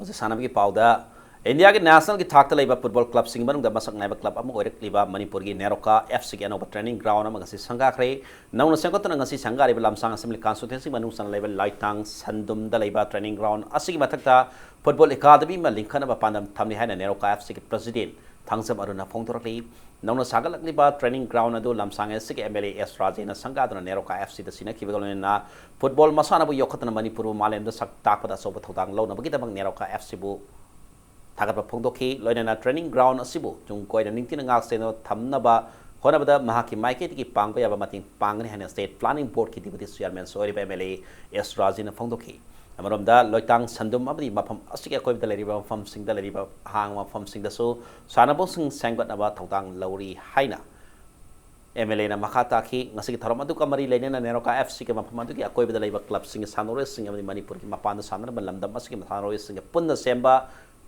ꯍꯧꯖꯤꯛ ꯁꯥꯟꯅꯕꯒꯤ ꯄꯥꯎꯗ, ꯏꯟꯗꯤꯌꯥꯒꯤ nationalꯒꯤ ꯊꯥꯛꯇ ꯂꯩꯕ football clubꯁꯤꯡꯒꯤ ꯃꯅꯨꯡꯗ ꯃꯁꯛ ꯅꯥꯏꯕ club ꯑꯃ ꯑꯣꯏꯔꯛꯂꯤꯕ ꯃꯅꯤꯄꯨꯔꯒꯤ ꯅꯦꯔꯣꯀꯥ FCꯒꯤ ꯑꯅꯧꯕ training ground ꯑꯃ ꯉꯁꯤ ꯁꯪꯒꯥꯈ꯭ꯔꯦ꯫ ꯅꯧꯅ ꯁꯦꯝꯒꯠꯇꯨꯅ ꯉꯁꯤ ꯁꯪꯒꯥꯔꯤꯕ ꯂꯝꯁꯥꯡ assembly constituency ꯃꯅꯨꯡ ꯆꯟꯅ ꯂꯩꯕ ꯂꯥꯏꯇꯥꯡ ꯁꯟꯗꯨꯝꯗ ꯂꯩꯕ training ground ꯑꯁꯤꯒꯤ ꯃꯊꯛꯇ football academy ꯑꯃ ꯂꯤꯡꯈꯠꯅꯕ ꯄꯥꯟꯗꯝ ꯊꯝꯂꯤ ꯍꯥꯏꯅ ꯅꯦꯔꯣꯀꯥ FCꯒꯤ president ꯊꯥꯡꯖꯝ ꯑꯔꯨꯟꯅ ꯐꯣꯡꯗꯣꯔꯛꯂꯤ꯫ ꯅꯧꯅ ꯁꯥꯒꯠꯂꯛꯂꯤꯕ training ground ꯑꯗꯨ ꯂꯝꯁꯥꯡ ꯑꯁꯤꯒꯤ MLA ꯑꯦꯁ ꯔꯥꯖꯦꯟꯅ ꯁꯪꯒꯥꯗꯨꯅ ꯅꯦꯔꯣꯀꯥ FCꯗ ꯁꯤꯟꯅꯈꯤꯕꯒ ꯂꯣꯏꯅꯅ football ꯃꯁꯥꯟꯅꯕꯨ ꯌꯣꯛꯈꯠꯇꯨꯅ ꯃꯅꯤꯄꯨꯔꯕꯨ ꯃꯥꯂꯦꯝꯗ ꯁꯛ ꯇꯥꯛꯄꯗ ꯑꯆꯧꯕ ꯊꯧꯗꯥꯡ ꯂꯧꯅꯕꯒꯤꯗꯃꯛ ꯅꯦꯔꯣꯀꯥ FCꯕꯨ ꯊꯥꯒꯠꯄ ꯐꯣꯡꯗꯣꯛꯈꯤ꯫ ꯂꯣꯏꯅꯅ training ground ꯑꯁꯤꯕꯨ ꯇꯨꯡ ꯀꯣꯏꯅ ꯅꯤꯡꯊꯤꯅ ꯉꯥꯛ ꯁꯦꯟꯗꯨꯅ ꯊꯝꯅꯕ ꯍꯣꯠꯅꯕꯗ ꯃꯍꯥꯛꯀꯤ ꯃꯥꯏꯀꯩꯗꯒꯤ ꯄꯥꯡꯕ ꯌꯥꯕ ꯃꯇꯦꯡ ꯄꯥꯡꯒꯅꯤ ꯍꯥꯏꯅ state planning boardꯀꯤ deputy chairman ꯑꯣꯏꯔꯤꯕ MLA ꯑꯦꯁ ꯔꯥꯖꯦꯟꯅ ꯐꯣꯡꯗꯣꯛꯈꯤ꯫ ꯑꯃꯔꯣꯝꯗ ꯂꯣꯏꯇꯥꯡ ꯁꯟꯗꯨꯝ ꯑꯃꯗꯤ ꯃꯐꯝ ꯑꯁꯤꯒꯤ ꯑꯀꯣꯏꯕꯗ ꯂꯩꯔꯤꯕ ꯃꯐꯝꯁꯤꯡꯗ ꯂꯩꯔꯤꯕ ꯑꯍꯥꯡꯕ ꯃꯐꯝꯁꯤꯡꯗꯁꯨ ꯁꯥꯟꯅꯕꯨꯡꯁꯤꯡ ꯁꯦꯝꯒꯠꯅꯕ ꯊꯧꯗꯥꯡ ꯂꯧꯔꯤ ꯍꯥꯏꯅ MLAꯅ ꯃꯈꯥ ꯇꯥꯈꯤ꯫ ꯉꯁꯤꯒꯤ ꯊꯧꯔꯝ ꯑꯗꯨꯒ ꯃꯔꯤ ꯂꯩꯅꯅ ꯅꯦꯔꯣꯀꯥ FCꯒꯤ ꯃꯐꯝ ꯑꯗꯨꯒꯤ ꯑꯀꯣꯏꯕꯗ ꯂꯩꯕ clubꯁꯤꯡꯒꯤ ꯁꯥꯟꯅꯔꯣꯏꯁꯤꯡ ꯑꯃꯗꯤ ꯃꯅꯤꯄꯨꯔꯒꯤ ꯃꯄꯥꯟꯗ ꯁꯥꯟꯅꯔꯝꯕ ꯂꯝꯗꯝ ꯑꯁꯤꯒꯤ ꯁꯥꯟꯅꯔꯣꯏꯁꯤꯡꯒ ꯄꯨꯟꯅ ꯁꯦꯝꯕ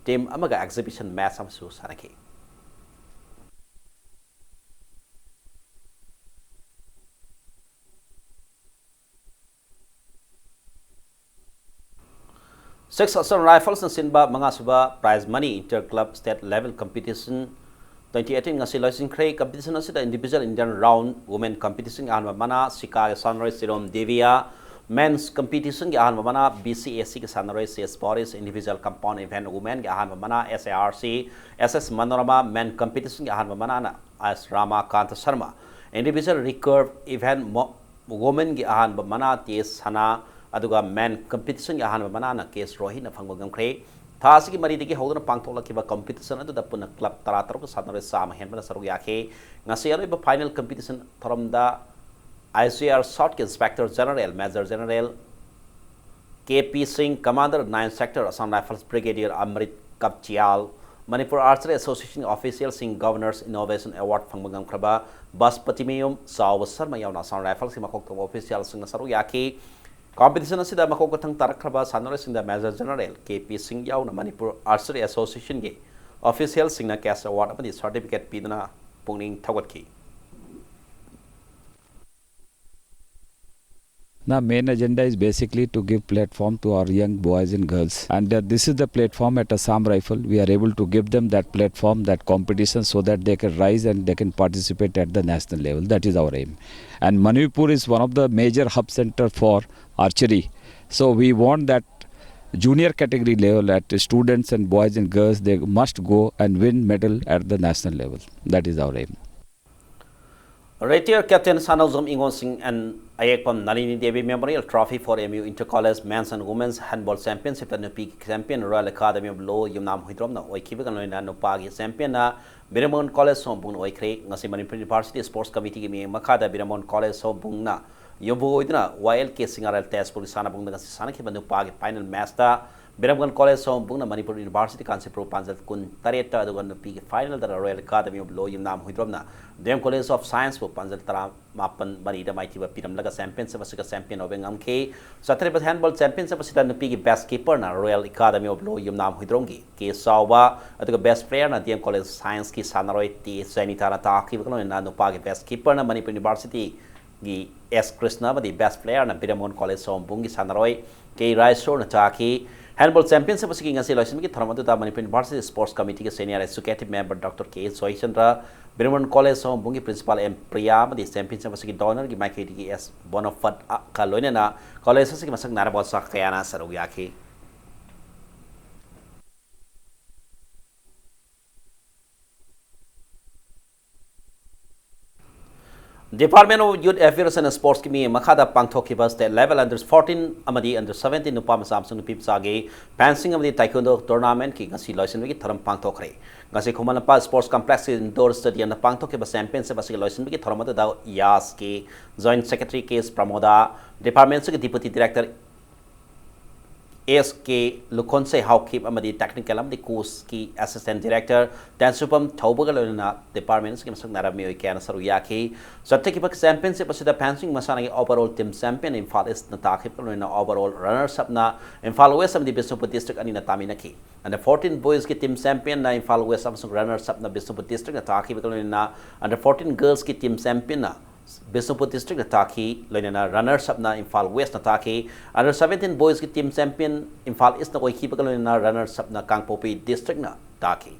team ꯑꯃꯒ exhibition match ꯑꯃꯁꯨ ꯁꯥꯟꯅꯈꯤ꯫ Six Assam Riflesꯅ ꯁꯤꯟꯕ ꯃꯉꯥꯁꯨꯕ prize money inter club state level competition twenty eighteen ꯉꯁꯤ ꯂꯣꯏꯁꯤꯟꯈ꯭ꯔꯦ꯫ Competition ꯑꯁꯤꯗ individual inter round, women competitionꯒꯤ ꯑꯍꯥꯟꯕ ꯃꯅꯥ ꯁꯤꯀꯥꯒꯤ ꯁꯥꯟꯅꯔꯣꯏ ꯁꯤꯔꯣꯝ ꯗꯦꯕꯤꯌꯥ, men's competitionꯒꯤ ꯑꯍꯥꯟꯕ ꯃꯅꯥ BCACꯒꯤ ꯁꯥꯟꯅꯔꯣꯏ C S ꯕꯣꯔꯤꯁ, individual compound event womenꯒꯤ ꯑꯍꯥꯟꯕ ꯃꯅꯥ SARC, SS Manorama, men competitionꯒꯤ ꯑꯍꯥꯟꯕ ꯃꯅꯥꯅ ꯑꯦꯁ ꯔꯥꯃꯥꯀꯥꯟꯇ Sharma, individual recurve event mo-, womenꯒꯤ ꯑꯍꯥꯟꯕ ꯃꯅꯥ ꯇꯤ ꯑꯦꯁ ꯁꯅꯥ, ꯑꯗꯨꯒ men competitionꯒꯤ ꯑꯍꯥꯟꯕ ꯃꯅꯥꯅ ꯀꯦ ꯑꯦꯁ ꯔꯣꯍꯤꯠꯅ ꯐꯪꯕ ꯉꯝꯈ꯭ꯔꯦ꯫ ꯊꯥ ꯑꯁꯤꯒꯤ ꯃꯔꯤꯗꯒꯤ ꯍꯧꯗꯨꯅ ꯄꯥꯡꯊꯣꯛꯂꯛꯈꯤꯕ competition ꯑꯗꯨꯗ ꯄꯨꯟꯅ club ꯇꯔꯥꯇꯔꯨꯛꯀ ꯁꯥꯟꯅꯔꯣꯏ ꯆꯥꯝꯃ ꯍꯦꯟꯕꯅ ꯁꯔꯨꯛ ꯌꯥꯈꯤ꯫ ꯉꯁꯤ ꯑꯔꯣꯏꯕ final competition ꯊꯧꯔꯝꯗ ICR Southꯀꯤ Inspector General, Major General K P ꯁꯤꯡ, Commander nine Sector Assam Rifles Brigadier ꯑꯃ꯭ꯔꯤꯠ ꯀꯞꯆꯤꯌꯥꯜ, Manipur Archery Association officialꯁꯤꯡ, Governor's Innovation Award ꯐꯪꯕ ꯉꯝꯈ꯭ꯔꯕ ꯕꯁꯄꯇꯤꯃꯌꯨꯝ ꯆꯥꯎꯕ ꯁꯔꯃ ꯌꯥꯎꯅ Assam Riflesꯀꯤ ꯃꯀꯣꯛ ꯊꯣꯡꯕ officialꯁꯤꯡꯅ ꯁꯔꯨꯛ ꯌꯥꯈꯤ꯫ Competition ꯑꯁꯤꯗ ꯃꯀꯣꯛ ꯃꯊꯪ ꯇꯥꯔꯛꯈ꯭ꯔꯕ ꯁꯥꯟꯅꯔꯣꯏꯁꯤꯡꯗ Major General ꯀꯦ ꯄꯤ ꯁꯤꯡ ꯌꯥꯎꯅ ꯃꯅꯤꯄꯨꯔ Archery Associationꯒꯤ officialꯁꯤꯡꯅ cash award ꯑꯃꯗꯤ certificate ꯄꯤꯗꯨꯅ ꯄꯨꯛꯅꯤꯡ ꯊꯧꯒꯠꯈꯤ꯫ Now, main agenda is basically to give platform to our young boys and girls. And uh, this is the platform at Assam Rifle. We are able to give them that platform, that competition, so that they can rise and they can participate at the national level. That is our aim. And Manipur is one of the major hub center for archery. So we want that junior category level at students and boys and girls, they must go and win medal at the national level. That is our aim. Retired Captain ꯁꯅꯥꯎꯖꯝ ꯏꯉꯣꯟꯁꯤꯡ and ꯑꯌꯦꯛꯄꯝ ꯅꯥꯂꯤꯅꯤ Devi Memorial Trophy for MU Inter College Men's and Women's Handball Championshipꯇ ꯅꯨꯄꯤꯒꯤ champion Royal Academy of Law ꯌꯨꯝꯅꯥꯝ ꯍꯨꯏꯗ꯭ꯔꯣꯝꯅ ꯑꯣꯏꯈꯤꯕꯒ ꯂꯣꯏꯅꯅ ꯅꯨꯄꯥꯒꯤ championꯅ ꯕꯤꯔꯃꯣꯟ College ꯁꯣꯝꯕꯨꯡꯅ ꯑꯣꯏꯈ꯭ꯔꯦ꯫ ꯉꯁꯤ Manipur University sports committeeꯒꯤ ꯃꯤꯠꯌꯦꯡ ꯃꯈꯥꯗ ꯕꯤꯔꯃꯣꯟ College ꯁꯣꯝꯕꯨꯡꯅ ꯌꯨꯝꯕꯨ ꯑꯣꯏꯗꯨꯅ ꯋꯥꯏ L ꯀꯦ ꯁꯤꯡꯉꯥꯔꯦꯜ ꯇꯦꯖꯄꯨꯔꯒꯤ ꯁꯥꯟꯅꯕꯨꯡꯗ ꯉꯁꯤ ꯁꯥꯟꯅꯈꯤꯕ ꯅꯨꯄꯥꯒꯤ final matchꯇ ꯕꯤꯔꯝꯒꯣꯟ ꯀꯣꯂꯦꯖ ꯁꯣꯝꯕꯨꯡꯅ ꯃꯅꯤꯄꯨꯔ ꯌꯨꯅꯤꯚꯔꯁꯤꯇꯤ ꯀꯥꯟꯆꯤꯄꯨꯔ ꯄꯥꯟꯖꯜ ꯀꯨꯟ ꯇꯔꯦꯠꯇ, ꯑꯗꯨꯒ ꯅꯨꯄꯤꯒꯤ ꯐꯥꯏꯅꯦꯜꯗ royal academy of law Yumnam ꯍꯨꯏꯗ꯭ꯔꯣꯝꯅ ꯗꯤ ꯑꯦꯝ ꯀꯣꯂꯦꯖ ꯑꯣꯐ ꯁꯥꯏꯟꯁꯄꯨ ꯄꯥꯟꯖꯜ ꯇꯔꯥꯃꯥꯄꯟ ꯃꯔꯤꯗ ꯃꯥꯏꯊꯤꯕ ꯄꯤꯔꯝꯂꯒ ꯆꯦꯝꯄꯤꯌꯟꯁꯤꯞ ꯑꯁꯤꯒ ꯆꯦꯝꯄꯤꯌꯟ ꯑꯣꯏꯕ ꯉꯝꯈꯤ꯫ ꯆꯠꯊꯔꯤꯕ ꯍꯦꯟꯕꯣꯜ ꯆꯦꯝꯄꯤꯌꯟꯁꯤꯞ ꯑꯁꯤꯗ ꯅꯨꯄꯤꯒꯤ ꯕꯦꯁ ꯀꯤꯄꯔꯅ ꯔꯣꯌꯦꯜ ꯑꯦꯀꯥꯗꯃꯤ ꯑꯣꯐ ꯂꯣ ꯌꯨꯝꯅꯥꯝ ꯍꯨꯏꯗ꯭ꯔꯣꯝꯒꯤ ꯀꯦ ꯆꯥꯎꯕ, ꯑꯗꯨꯒ ꯕꯦꯁ ꯄ꯭ꯂꯦꯌꯔꯅ ꯗꯤ ꯑꯦꯝ ꯀꯣꯂꯦꯖ ꯁꯥꯏꯟꯁꯀꯤ ꯁꯥꯟꯅꯔꯣꯏ ꯇꯤ ꯖꯦꯅꯤꯇꯥꯅ ꯇꯥꯈꯤꯕꯒ ꯂꯣꯏꯅꯅ ꯅꯨꯄꯥꯒꯤ ꯕꯦꯁ ꯀꯤꯄꯔꯅ ꯃꯅꯤꯄꯨꯔ ꯌꯨꯅꯤꯚꯔꯁꯤꯇꯤ ꯒꯤ ꯑꯦꯁ ꯀ꯭ꯔꯤꯁꯅ ꯑꯃꯗꯤ ꯕꯦꯁ ꯄ꯭ꯂꯦꯌꯔꯅ ꯕꯤꯔꯃꯣꯟ ꯀꯣꯂꯦꯖ ꯁꯣꯝꯕꯨꯡꯒꯤ ꯁꯥꯟꯅꯔꯣꯏ ꯀꯦ ꯔꯥꯏꯁꯣꯔꯅ ꯇꯥꯈꯤ꯫ ꯍꯦꯟꯕꯣꯜ ꯆꯦꯝꯄꯤꯌꯟꯁꯤꯞ ꯑꯁꯤꯒꯤ ꯉꯁꯤ ꯂꯣꯏꯁꯤꯟꯕꯒꯤ ꯊꯧꯔꯝ ꯑꯗꯨꯗ ꯃꯅꯤꯄꯨꯔ ꯌꯨꯅꯤꯚꯔꯁꯤꯇꯤ ꯁ꯭ꯄꯣꯔꯠꯁ ꯀꯃꯤꯇꯤꯒꯤ senior executive member doctor K Joychandra, Birmangol college ꯁꯣꯝꯕꯨꯡꯒꯤ ꯄ꯭ꯔꯤꯟꯁꯤꯄꯥꯜ ꯑꯦꯝ ꯄ꯭ꯔꯤꯌꯥ ꯑꯃꯗꯤ ꯆꯦꯝꯄꯤꯌꯟꯁꯤꯞ ꯑꯁꯤꯒꯤ ꯗꯣꯅꯔꯒꯤ ꯃꯥꯏꯀꯩꯗꯒꯤ ꯑꯦꯁ ꯕꯣꯅꯣꯐꯠꯀ ꯂꯣꯏꯅꯅ ꯀꯣꯂꯦꯖ ꯑꯁꯤꯒꯤ ꯃꯁꯛ ꯅꯥꯏꯔꯕ ꯑꯣꯖꯥ ꯀꯌꯥꯅ ꯁꯔꯨꯛ ꯌꯥꯈꯤ꯫ Department of Youth Affairs and Sportsꯀꯤ ꯃꯤꯠꯌꯦꯡ ꯃꯈꯥꯗ ꯄꯥꯡꯊꯣꯛꯈꯤꯕ state level under fourteen ꯑꯃꯗꯤ under seventeen ꯅꯨꯄꯥ ꯃꯆꯥ ꯑꯃꯁꯨꯡ ꯅꯨꯄꯤ ꯃꯆꯥꯒꯤ fencing ꯑꯃꯗꯤ taekwondo tournamentꯀꯤ ꯉꯁꯤ ꯂꯣꯏꯁꯤꯟꯕꯒꯤ ꯊꯧꯔꯝ ꯄꯥꯡꯊꯣꯛꯈ꯭ꯔꯦ꯫ ꯉꯁꯤ ꯈꯨꯃꯟ ꯂꯝꯄꯥꯛ sports complexꯀꯤ indoor stadiumꯗ ꯄꯥꯡꯊꯣꯛꯈꯤꯕ championship ꯑꯁꯤꯒꯤ ꯂꯣꯏꯁꯤꯟꯕꯒꯤ ꯊꯧꯔꯝ ꯑꯗꯨꯗ ꯌꯥꯁꯀꯤ joint secretary ꯀꯦ ꯑꯦꯁ ꯄ꯭ꯔꯃꯣꯗꯥ, departmentꯁꯤꯒꯤ deputy director ꯑꯦꯁ ꯀꯦ ꯂꯨꯈꯣꯟꯁꯩ ꯍꯥꯎꯈꯤꯞ ꯑꯃꯗꯤ technical ꯑꯃꯗꯤ coachꯀꯤ assistant director ꯇꯦꯟꯁꯨꯄꯝ ꯊꯧꯕꯒ ꯂꯣꯏꯅꯅ departmentꯁꯤꯒꯤ ꯃꯁꯛ ꯅꯥꯏꯔꯕ ꯃꯤꯑꯣꯏ ꯀꯌꯥꯅ ꯁꯔꯨꯛ ꯌꯥꯈꯤ꯫ ꯆꯠꯊꯈꯤꯕ championship ꯑꯁꯤꯗ fencing ꯃꯁꯥꯟꯅꯒꯤ overall team champion Imphal ꯏꯁꯅ ꯇꯥꯈꯤꯕꯒ ꯂꯣꯏꯅꯅ overall runners upꯅ ꯏꯝꯐꯥꯜ ꯋꯦꯁ ꯑꯃꯗꯤ ꯕꯤꯁꯅꯨꯄꯨꯔ district ꯑꯅꯤꯅ ꯇꯥꯃꯤꯟꯅꯈꯤ꯫ Under fourteen boysꯀꯤ team championꯅ ꯏꯝꯐꯥꯜ ꯋꯦꯁ ꯑꯃꯁꯨꯡ runners upꯅ ꯕꯤꯁꯅꯨꯄꯨꯔ districtꯅ ꯇꯥꯈꯤꯕꯒ ꯂꯣꯏꯅꯅ under fourteen girlsꯀꯤ team championꯅ ꯕꯤꯁꯅꯨꯄꯨꯔ districtꯅ ꯇꯥꯈꯤ, ꯂꯣꯏꯅꯅ runners upꯅ ꯏꯝꯐꯥꯜ ꯋꯦꯁꯅ ꯇꯥꯈꯤ꯫ Under seventeen boysꯀꯤ team champion Imphal ꯏꯁꯅ ꯑꯣꯏꯈꯤꯕꯒ ꯂꯣꯏꯅꯅ runners upꯅ ꯀꯥꯡꯄꯣꯛꯄꯤ districtꯅ ꯇꯥꯈꯤ꯫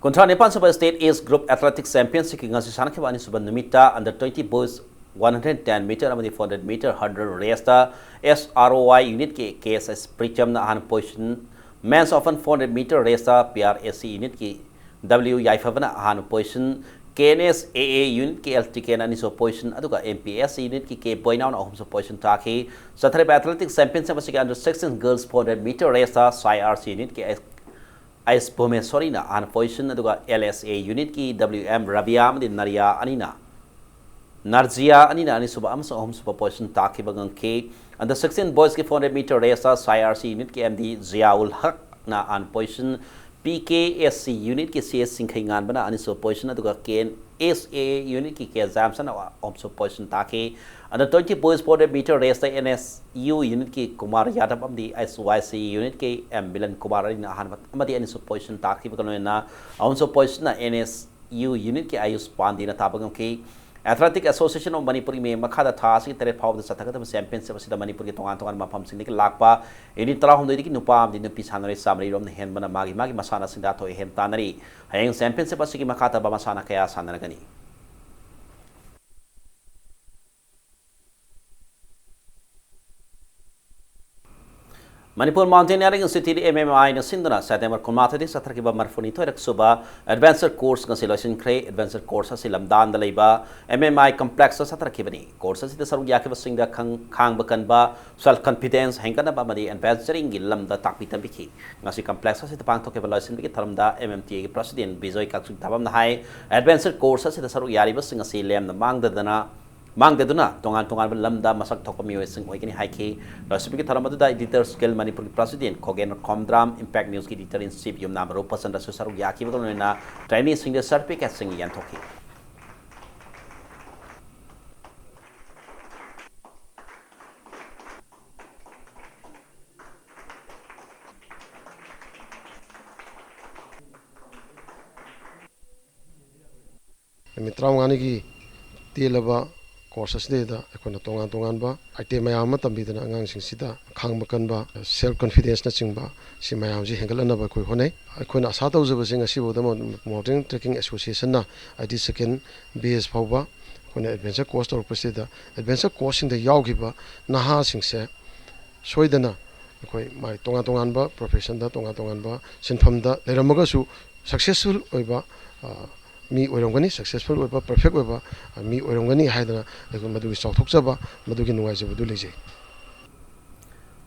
ꯀꯨꯟꯊ꯭ꯔꯥ ꯅꯤꯄꯥꯟ ꯁꯨꯕ State Age Group Athletics Championshipꯀꯤ ꯉꯁꯤ ꯁꯥꯟꯅꯈꯤꯕ ꯑꯅꯤꯁꯨꯕ ꯅꯨꯃꯤꯠꯇ under twenty boys one hundred ten meter ꯑꯃꯗꯤ four hundred meter hurdle raceꯇ S R O Y unitꯀꯤ K S S ꯄ꯭ꯔꯤꯆꯝꯅ ꯑꯍꯥꯟꯕ position, men's open four hundred meter raceꯇ P R S C unitꯀꯤ W ꯌꯥꯏꯐꯕꯅ ꯑꯍꯥꯟꯕ position, K N S A A unitꯀꯤ L T Kꯅ ꯑꯅꯤꯁꯨꯕ position, ꯑꯗꯨꯒ M P S unitꯀꯤ K ꯕꯣꯏꯅꯥꯎꯅ ꯑꯍꯨꯝꯁꯨꯕ position ꯇꯥꯈꯤ꯫ ꯆꯠꯊꯔꯤꯕ athletics championship ꯑꯁꯤꯒꯤ under sixteen girls four hundred meter raceꯇ ꯁꯥꯏ R C unitꯀꯤ ꯑꯩꯁ ꯚꯨꯃꯦꯁ꯭ꯋꯔꯤꯅ ꯑꯍꯥꯟꯕ position, ꯑꯗꯨꯒ L S A unitꯀꯤ W M ꯔꯕꯤꯌꯥ ꯑꯃꯗꯤ ꯅꯔꯤꯌꯥ ꯑꯅꯤꯅ ꯅꯥꯔꯖꯤꯌꯥ ꯑꯅꯤꯅ ꯑꯅꯤꯁꯨꯕ ꯑꯃꯁꯨꯡ ꯑꯍꯨꯝꯁꯨꯕ position ꯇꯥꯈꯤꯕ ꯉꯝꯈꯤ꯫ Under sixteen boysꯀꯤ four hundred meter raceꯇ C R C unitꯀꯤ M D Ziaul Haqꯅ ꯑꯍꯥꯟꯕ position, P K S C unitꯀꯤ C S ꯁꯤꯡꯈꯩ ꯉꯥꯟꯕꯅ ꯑꯅꯤꯁꯨꯕ position, ꯑꯗꯨꯒ K N S A unitꯀꯤ K Jamsonꯅ ꯑꯍꯨꯝꯁꯨꯕ position ꯇꯥꯈꯤ꯫ Under twenty boys four hundred meter raceꯇ N S U unitꯀꯤ Kumar Yadav ꯑꯃꯗꯤ S Y C unitꯀꯤ M Milan Kumar ꯑꯅꯤꯅ ꯑꯍꯥꯟꯕ ꯑꯃꯗꯤ ꯑꯅꯤꯁꯨꯕ position ꯇꯥꯈꯤꯕꯒ ꯂꯣꯏꯅꯅ ꯑꯍꯨꯝꯁꯨꯕ positionna N S U unitꯀꯤ Ayush Pandeyꯅ ꯇꯥꯕ ꯉꯝꯈꯤ꯫ Athletic Association of Manipurꯒꯤ ꯃꯤꯠꯌꯦꯡ ꯃꯈꯥꯗ ꯊꯥ ꯑꯁꯤꯒꯤ ꯇꯔꯦꯠ ꯐꯥꯎꯕꯗ ꯆꯠꯊꯒꯗꯕ championship ꯑꯁꯤꯗ ꯃꯅꯤꯄꯨꯔꯒꯤ ꯇꯣꯉꯥꯟ ꯇꯣꯉꯥꯟꯕ ꯃꯐꯝꯁꯤꯡꯗꯒꯤ ꯂꯥꯛꯄ unit ꯇꯔꯥꯍꯨꯝꯗꯣꯏꯗꯒꯤ ꯅꯨꯄꯥ ꯑꯃꯗꯤ ꯅꯨꯄꯤ ꯁꯥꯟꯅꯔꯣꯏ ꯆꯥꯃꯔꯤ ꯔꯣꯝꯅ ꯍꯦꯟꯕꯅ ꯃꯥꯒꯤ ꯃꯥꯒꯤ ꯃꯁꯥꯟꯅꯁꯤꯡꯗ ꯑꯊꯣꯏ ꯑꯍꯦꯟ ꯇꯥꯟꯅꯔꯤ꯫ ꯍꯌꯦꯡ championship ꯑꯁꯤꯒꯤ ꯃꯈꯥ ꯇꯥꯕ ꯃꯁꯥꯟꯅ ꯀꯌꯥ ꯁꯥꯟꯅꯔꯒꯅꯤ꯫ Manipur Mountaineering Institute, M M I ꯅ ꯁꯤꯟꯗꯨꯅ September ꯀꯨꯟꯃꯥꯊꯣꯏꯗꯒꯤ ꯆꯠꯊꯔꯛꯈꯤꯕ ꯃꯔꯤꯐꯨꯅꯤꯊꯣꯏꯔꯛ ꯁꯨꯕ Adventure Course ꯉꯁꯤ ꯂꯣꯏꯁꯤꯟꯈ꯭ꯔꯦ꯫ Adventure Course ꯑꯁꯤ ꯂꯝꯗꯥꯟꯗ ꯂꯩꯕ M M I Complexꯇ ꯆꯠꯊꯔꯛꯈꯤꯕꯅꯤ꯫ Course ꯑꯁꯤꯗ ꯁꯔꯨꯛ ꯌꯥꯈꯤꯕꯁꯤꯡꯗ ꯈꯪ-, ꯈꯥꯡꯕ ꯀꯟꯕ, self confidence ꯍꯦꯟꯒꯠꯅꯕ ꯑꯃꯗꯤ adventuringꯒꯤ ꯂꯝꯗ ꯇꯥꯛꯄꯤ ꯇꯝꯕꯤꯈꯤ꯫ ꯉꯁꯤ Complex ꯑꯁꯤꯗ ꯄꯥꯡꯊꯣꯛꯈꯤꯕ ꯂꯣꯏꯁꯤꯟꯕꯒꯤ ꯊꯧꯔꯝꯗ M M T Aꯒꯤ President Bijoy ꯀꯛꯆꯤꯡ ꯊꯥꯕꯝꯅ ꯍꯥꯏ, Adventure Course ꯑꯁꯤꯗ ꯁꯔꯨꯛ ꯌꯥꯔꯤꯕꯁꯤꯡ ꯑꯁꯤ ꯂꯦꯝꯅ ꯃꯥꯡꯗꯗꯅ ꯃꯥꯡꯗꯗꯨꯅ ꯇꯣꯉꯥꯟ ꯇꯣꯉꯥꯟꯕ ꯂꯝꯗ ꯃꯁꯛ ꯊꯣꯛꯄ ꯃꯤꯑꯣꯏꯁꯤꯡ ꯑꯣꯏꯒꯅꯤ ꯍꯥꯏꯈꯤ꯫ ꯂꯣꯏꯁꯤꯟꯕꯒꯤ ꯊꯧꯔꯝ ꯑꯗꯨꯗ Editor Skill ꯃꯅꯤꯄꯨꯔꯒꯤ President ꯈꯣꯒꯦꯟ Khomdram, Impact Newsꯀꯤ Editor in Chief ꯌꯨꯝꯅꯥꯝ ꯔꯨꯄꯆꯟꯗ꯭ꯔꯁꯨ ꯁꯔꯨꯛ ꯌꯥꯈꯤꯕꯒ ꯂꯣꯏꯅꯅ traineeꯁꯤꯡꯗ certificateꯁꯤꯡ ꯌꯦꯟꯊꯣꯛꯈꯤ꯫ ꯅꯨꯃꯤꯠ ꯇꯔꯥꯃꯉꯥꯅꯤꯒꯤ ꯇꯦꯜꯂꯕ course ꯑꯁꯤꯗꯩꯗ ꯑꯩꯈꯣꯏꯅ ꯇꯣꯉꯥꯟ ꯇꯣꯉꯥꯟꯕ item ꯃꯌꯥꯝ ꯑꯃ ꯇꯝꯕꯤꯗꯅ ꯑꯉꯥꯡꯁꯤꯡꯁꯤꯗ ꯈꯥꯡꯕ ꯀꯟꯕ, self confidenceꯅꯆꯤꯡꯕ ꯁꯤ ꯃꯌꯥꯝꯁꯤ ꯍꯦꯟꯒꯠꯍꯟꯅꯕ ꯑꯩꯈꯣꯏ ꯍꯣꯠꯅꯩ꯫ ꯑꯩꯈꯣꯏꯅ ꯑꯁꯥ ꯇꯧꯖꯕꯁꯦ ꯉꯁꯤꯐꯥꯎꯗ Mountaineering Trekking Associationꯅ eighty second batch ꯐꯥꯎꯕ ꯑꯩꯈꯣꯏꯅ adventure course ꯇꯧꯔꯛꯄꯁꯤꯗ adventure courseꯁꯤꯡꯗ ꯌꯥꯎꯈꯤꯕ ꯅꯍꯥꯁꯤꯡꯁꯦ ꯁꯣꯏꯗꯅ ꯑꯩꯈꯣꯏ ꯃꯥꯏ ꯇꯣꯉꯥꯟ ꯇꯣꯉꯥꯟꯕ professionꯗ, ꯇꯣꯉꯥꯟ ꯇꯣꯉꯥꯟꯕ ꯁꯤꯟꯐꯝꯗ ꯂꯩꯔꯝꯃꯒꯁꯨ successful ꯑꯣꯏꯕ, ꯑ, ꯃꯤ ꯑꯣꯏꯔꯝꯒꯅꯤ, successful ꯑꯣꯏꯕ, perfect ꯑꯣꯏꯕ, ꯑ, ꯃꯤ ꯑꯣꯏꯔꯝꯒꯅꯤ ꯍꯥꯏꯗꯅ ꯑꯩꯈꯣꯏ ꯃꯗꯨꯒꯤ ꯆꯥꯎꯊꯣꯛꯆꯕ, ꯃꯗꯨꯒꯤ ꯅꯨꯡꯉꯥꯏꯖꯕꯗꯨ ꯂꯩꯖꯩ꯫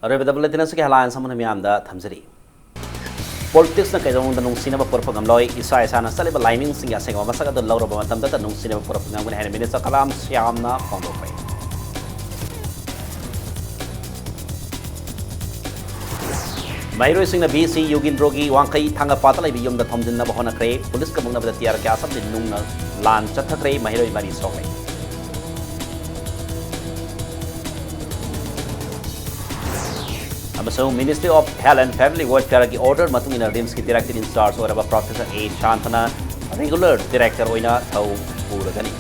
ꯑꯔꯣꯏꯕꯗ bulletin ꯑꯁꯤꯒꯤ headlines ꯑꯃꯅ ꯃꯤꯌꯥꯝꯗ ꯊꯝꯖꯔꯤ꯫ ꯄꯣꯂꯤꯇꯤꯛꯁꯅ ꯀꯩꯗꯧꯅꯨꯡꯗ ꯅꯨꯡꯁꯤꯅꯕ ꯄꯨꯔꯛꯄ ꯉꯝꯂꯣꯏ꯫ ꯏꯁꯥ ꯏꯁꯥꯅ ꯆꯠꯂꯤꯕ ꯂꯥꯏꯅꯤꯡꯁꯤꯡꯒꯤ ꯑꯁꯦꯡꯕ ꯃꯁꯛ ꯑꯗꯨ ꯂꯧꯔꯕ ꯃꯇꯝꯗꯇ ꯅꯨꯡꯁꯤꯅꯕ ꯄꯨꯔꯛꯄ ꯉꯝꯒꯅꯤ ꯍꯥꯏꯅ ꯃꯤꯅꯤꯁꯇꯔ ꯀꯂꯥꯝ ꯁ꯭ꯌꯥꯝꯅ ꯐꯣꯡꯗꯣꯛꯈ꯭ꯔꯦ꯫ ꯃꯍꯩꯔꯣꯏꯁꯤꯡꯅ ꯚꯤ ꯁꯤ ꯌꯨꯒꯤꯟꯗ꯭ꯔꯣꯒꯤ ꯋꯥꯡꯈꯩ ꯊꯥꯡꯒꯄꯥꯠꯇ ꯂꯩꯕ ꯌꯨꯝꯗ ꯊꯣꯝꯖꯤꯟꯅꯕ ꯍꯣꯠꯅꯈ꯭ꯔꯦ꯫ ꯄꯨꯂꯤꯁꯀ ꯃꯨꯛꯅꯕꯗ ꯇꯤꯌꯥꯔ ꯒ꯭ꯌꯥꯁ ꯑꯃꯗꯤ ꯅꯨꯡꯅ ꯂꯥꯟ ꯆꯠꯊꯈ꯭ꯔꯦ꯫ ꯃꯍꯩꯔꯣꯏ ꯃꯔꯤ ꯁꯣꯛꯂꯦ꯫ ꯑꯃꯁꯨꯡ Ministry of Health and Family Welfareꯒꯤ order ꯃꯇꯨꯡ ꯏꯟꯅ RIMSꯀꯤ director in charge ꯑꯣꯏꯔꯕ Professor A ꯁꯥꯟꯇꯅ regular director ꯑꯣꯏꯅ ꯊꯧ ꯄꯨꯔꯒꯅꯤ꯫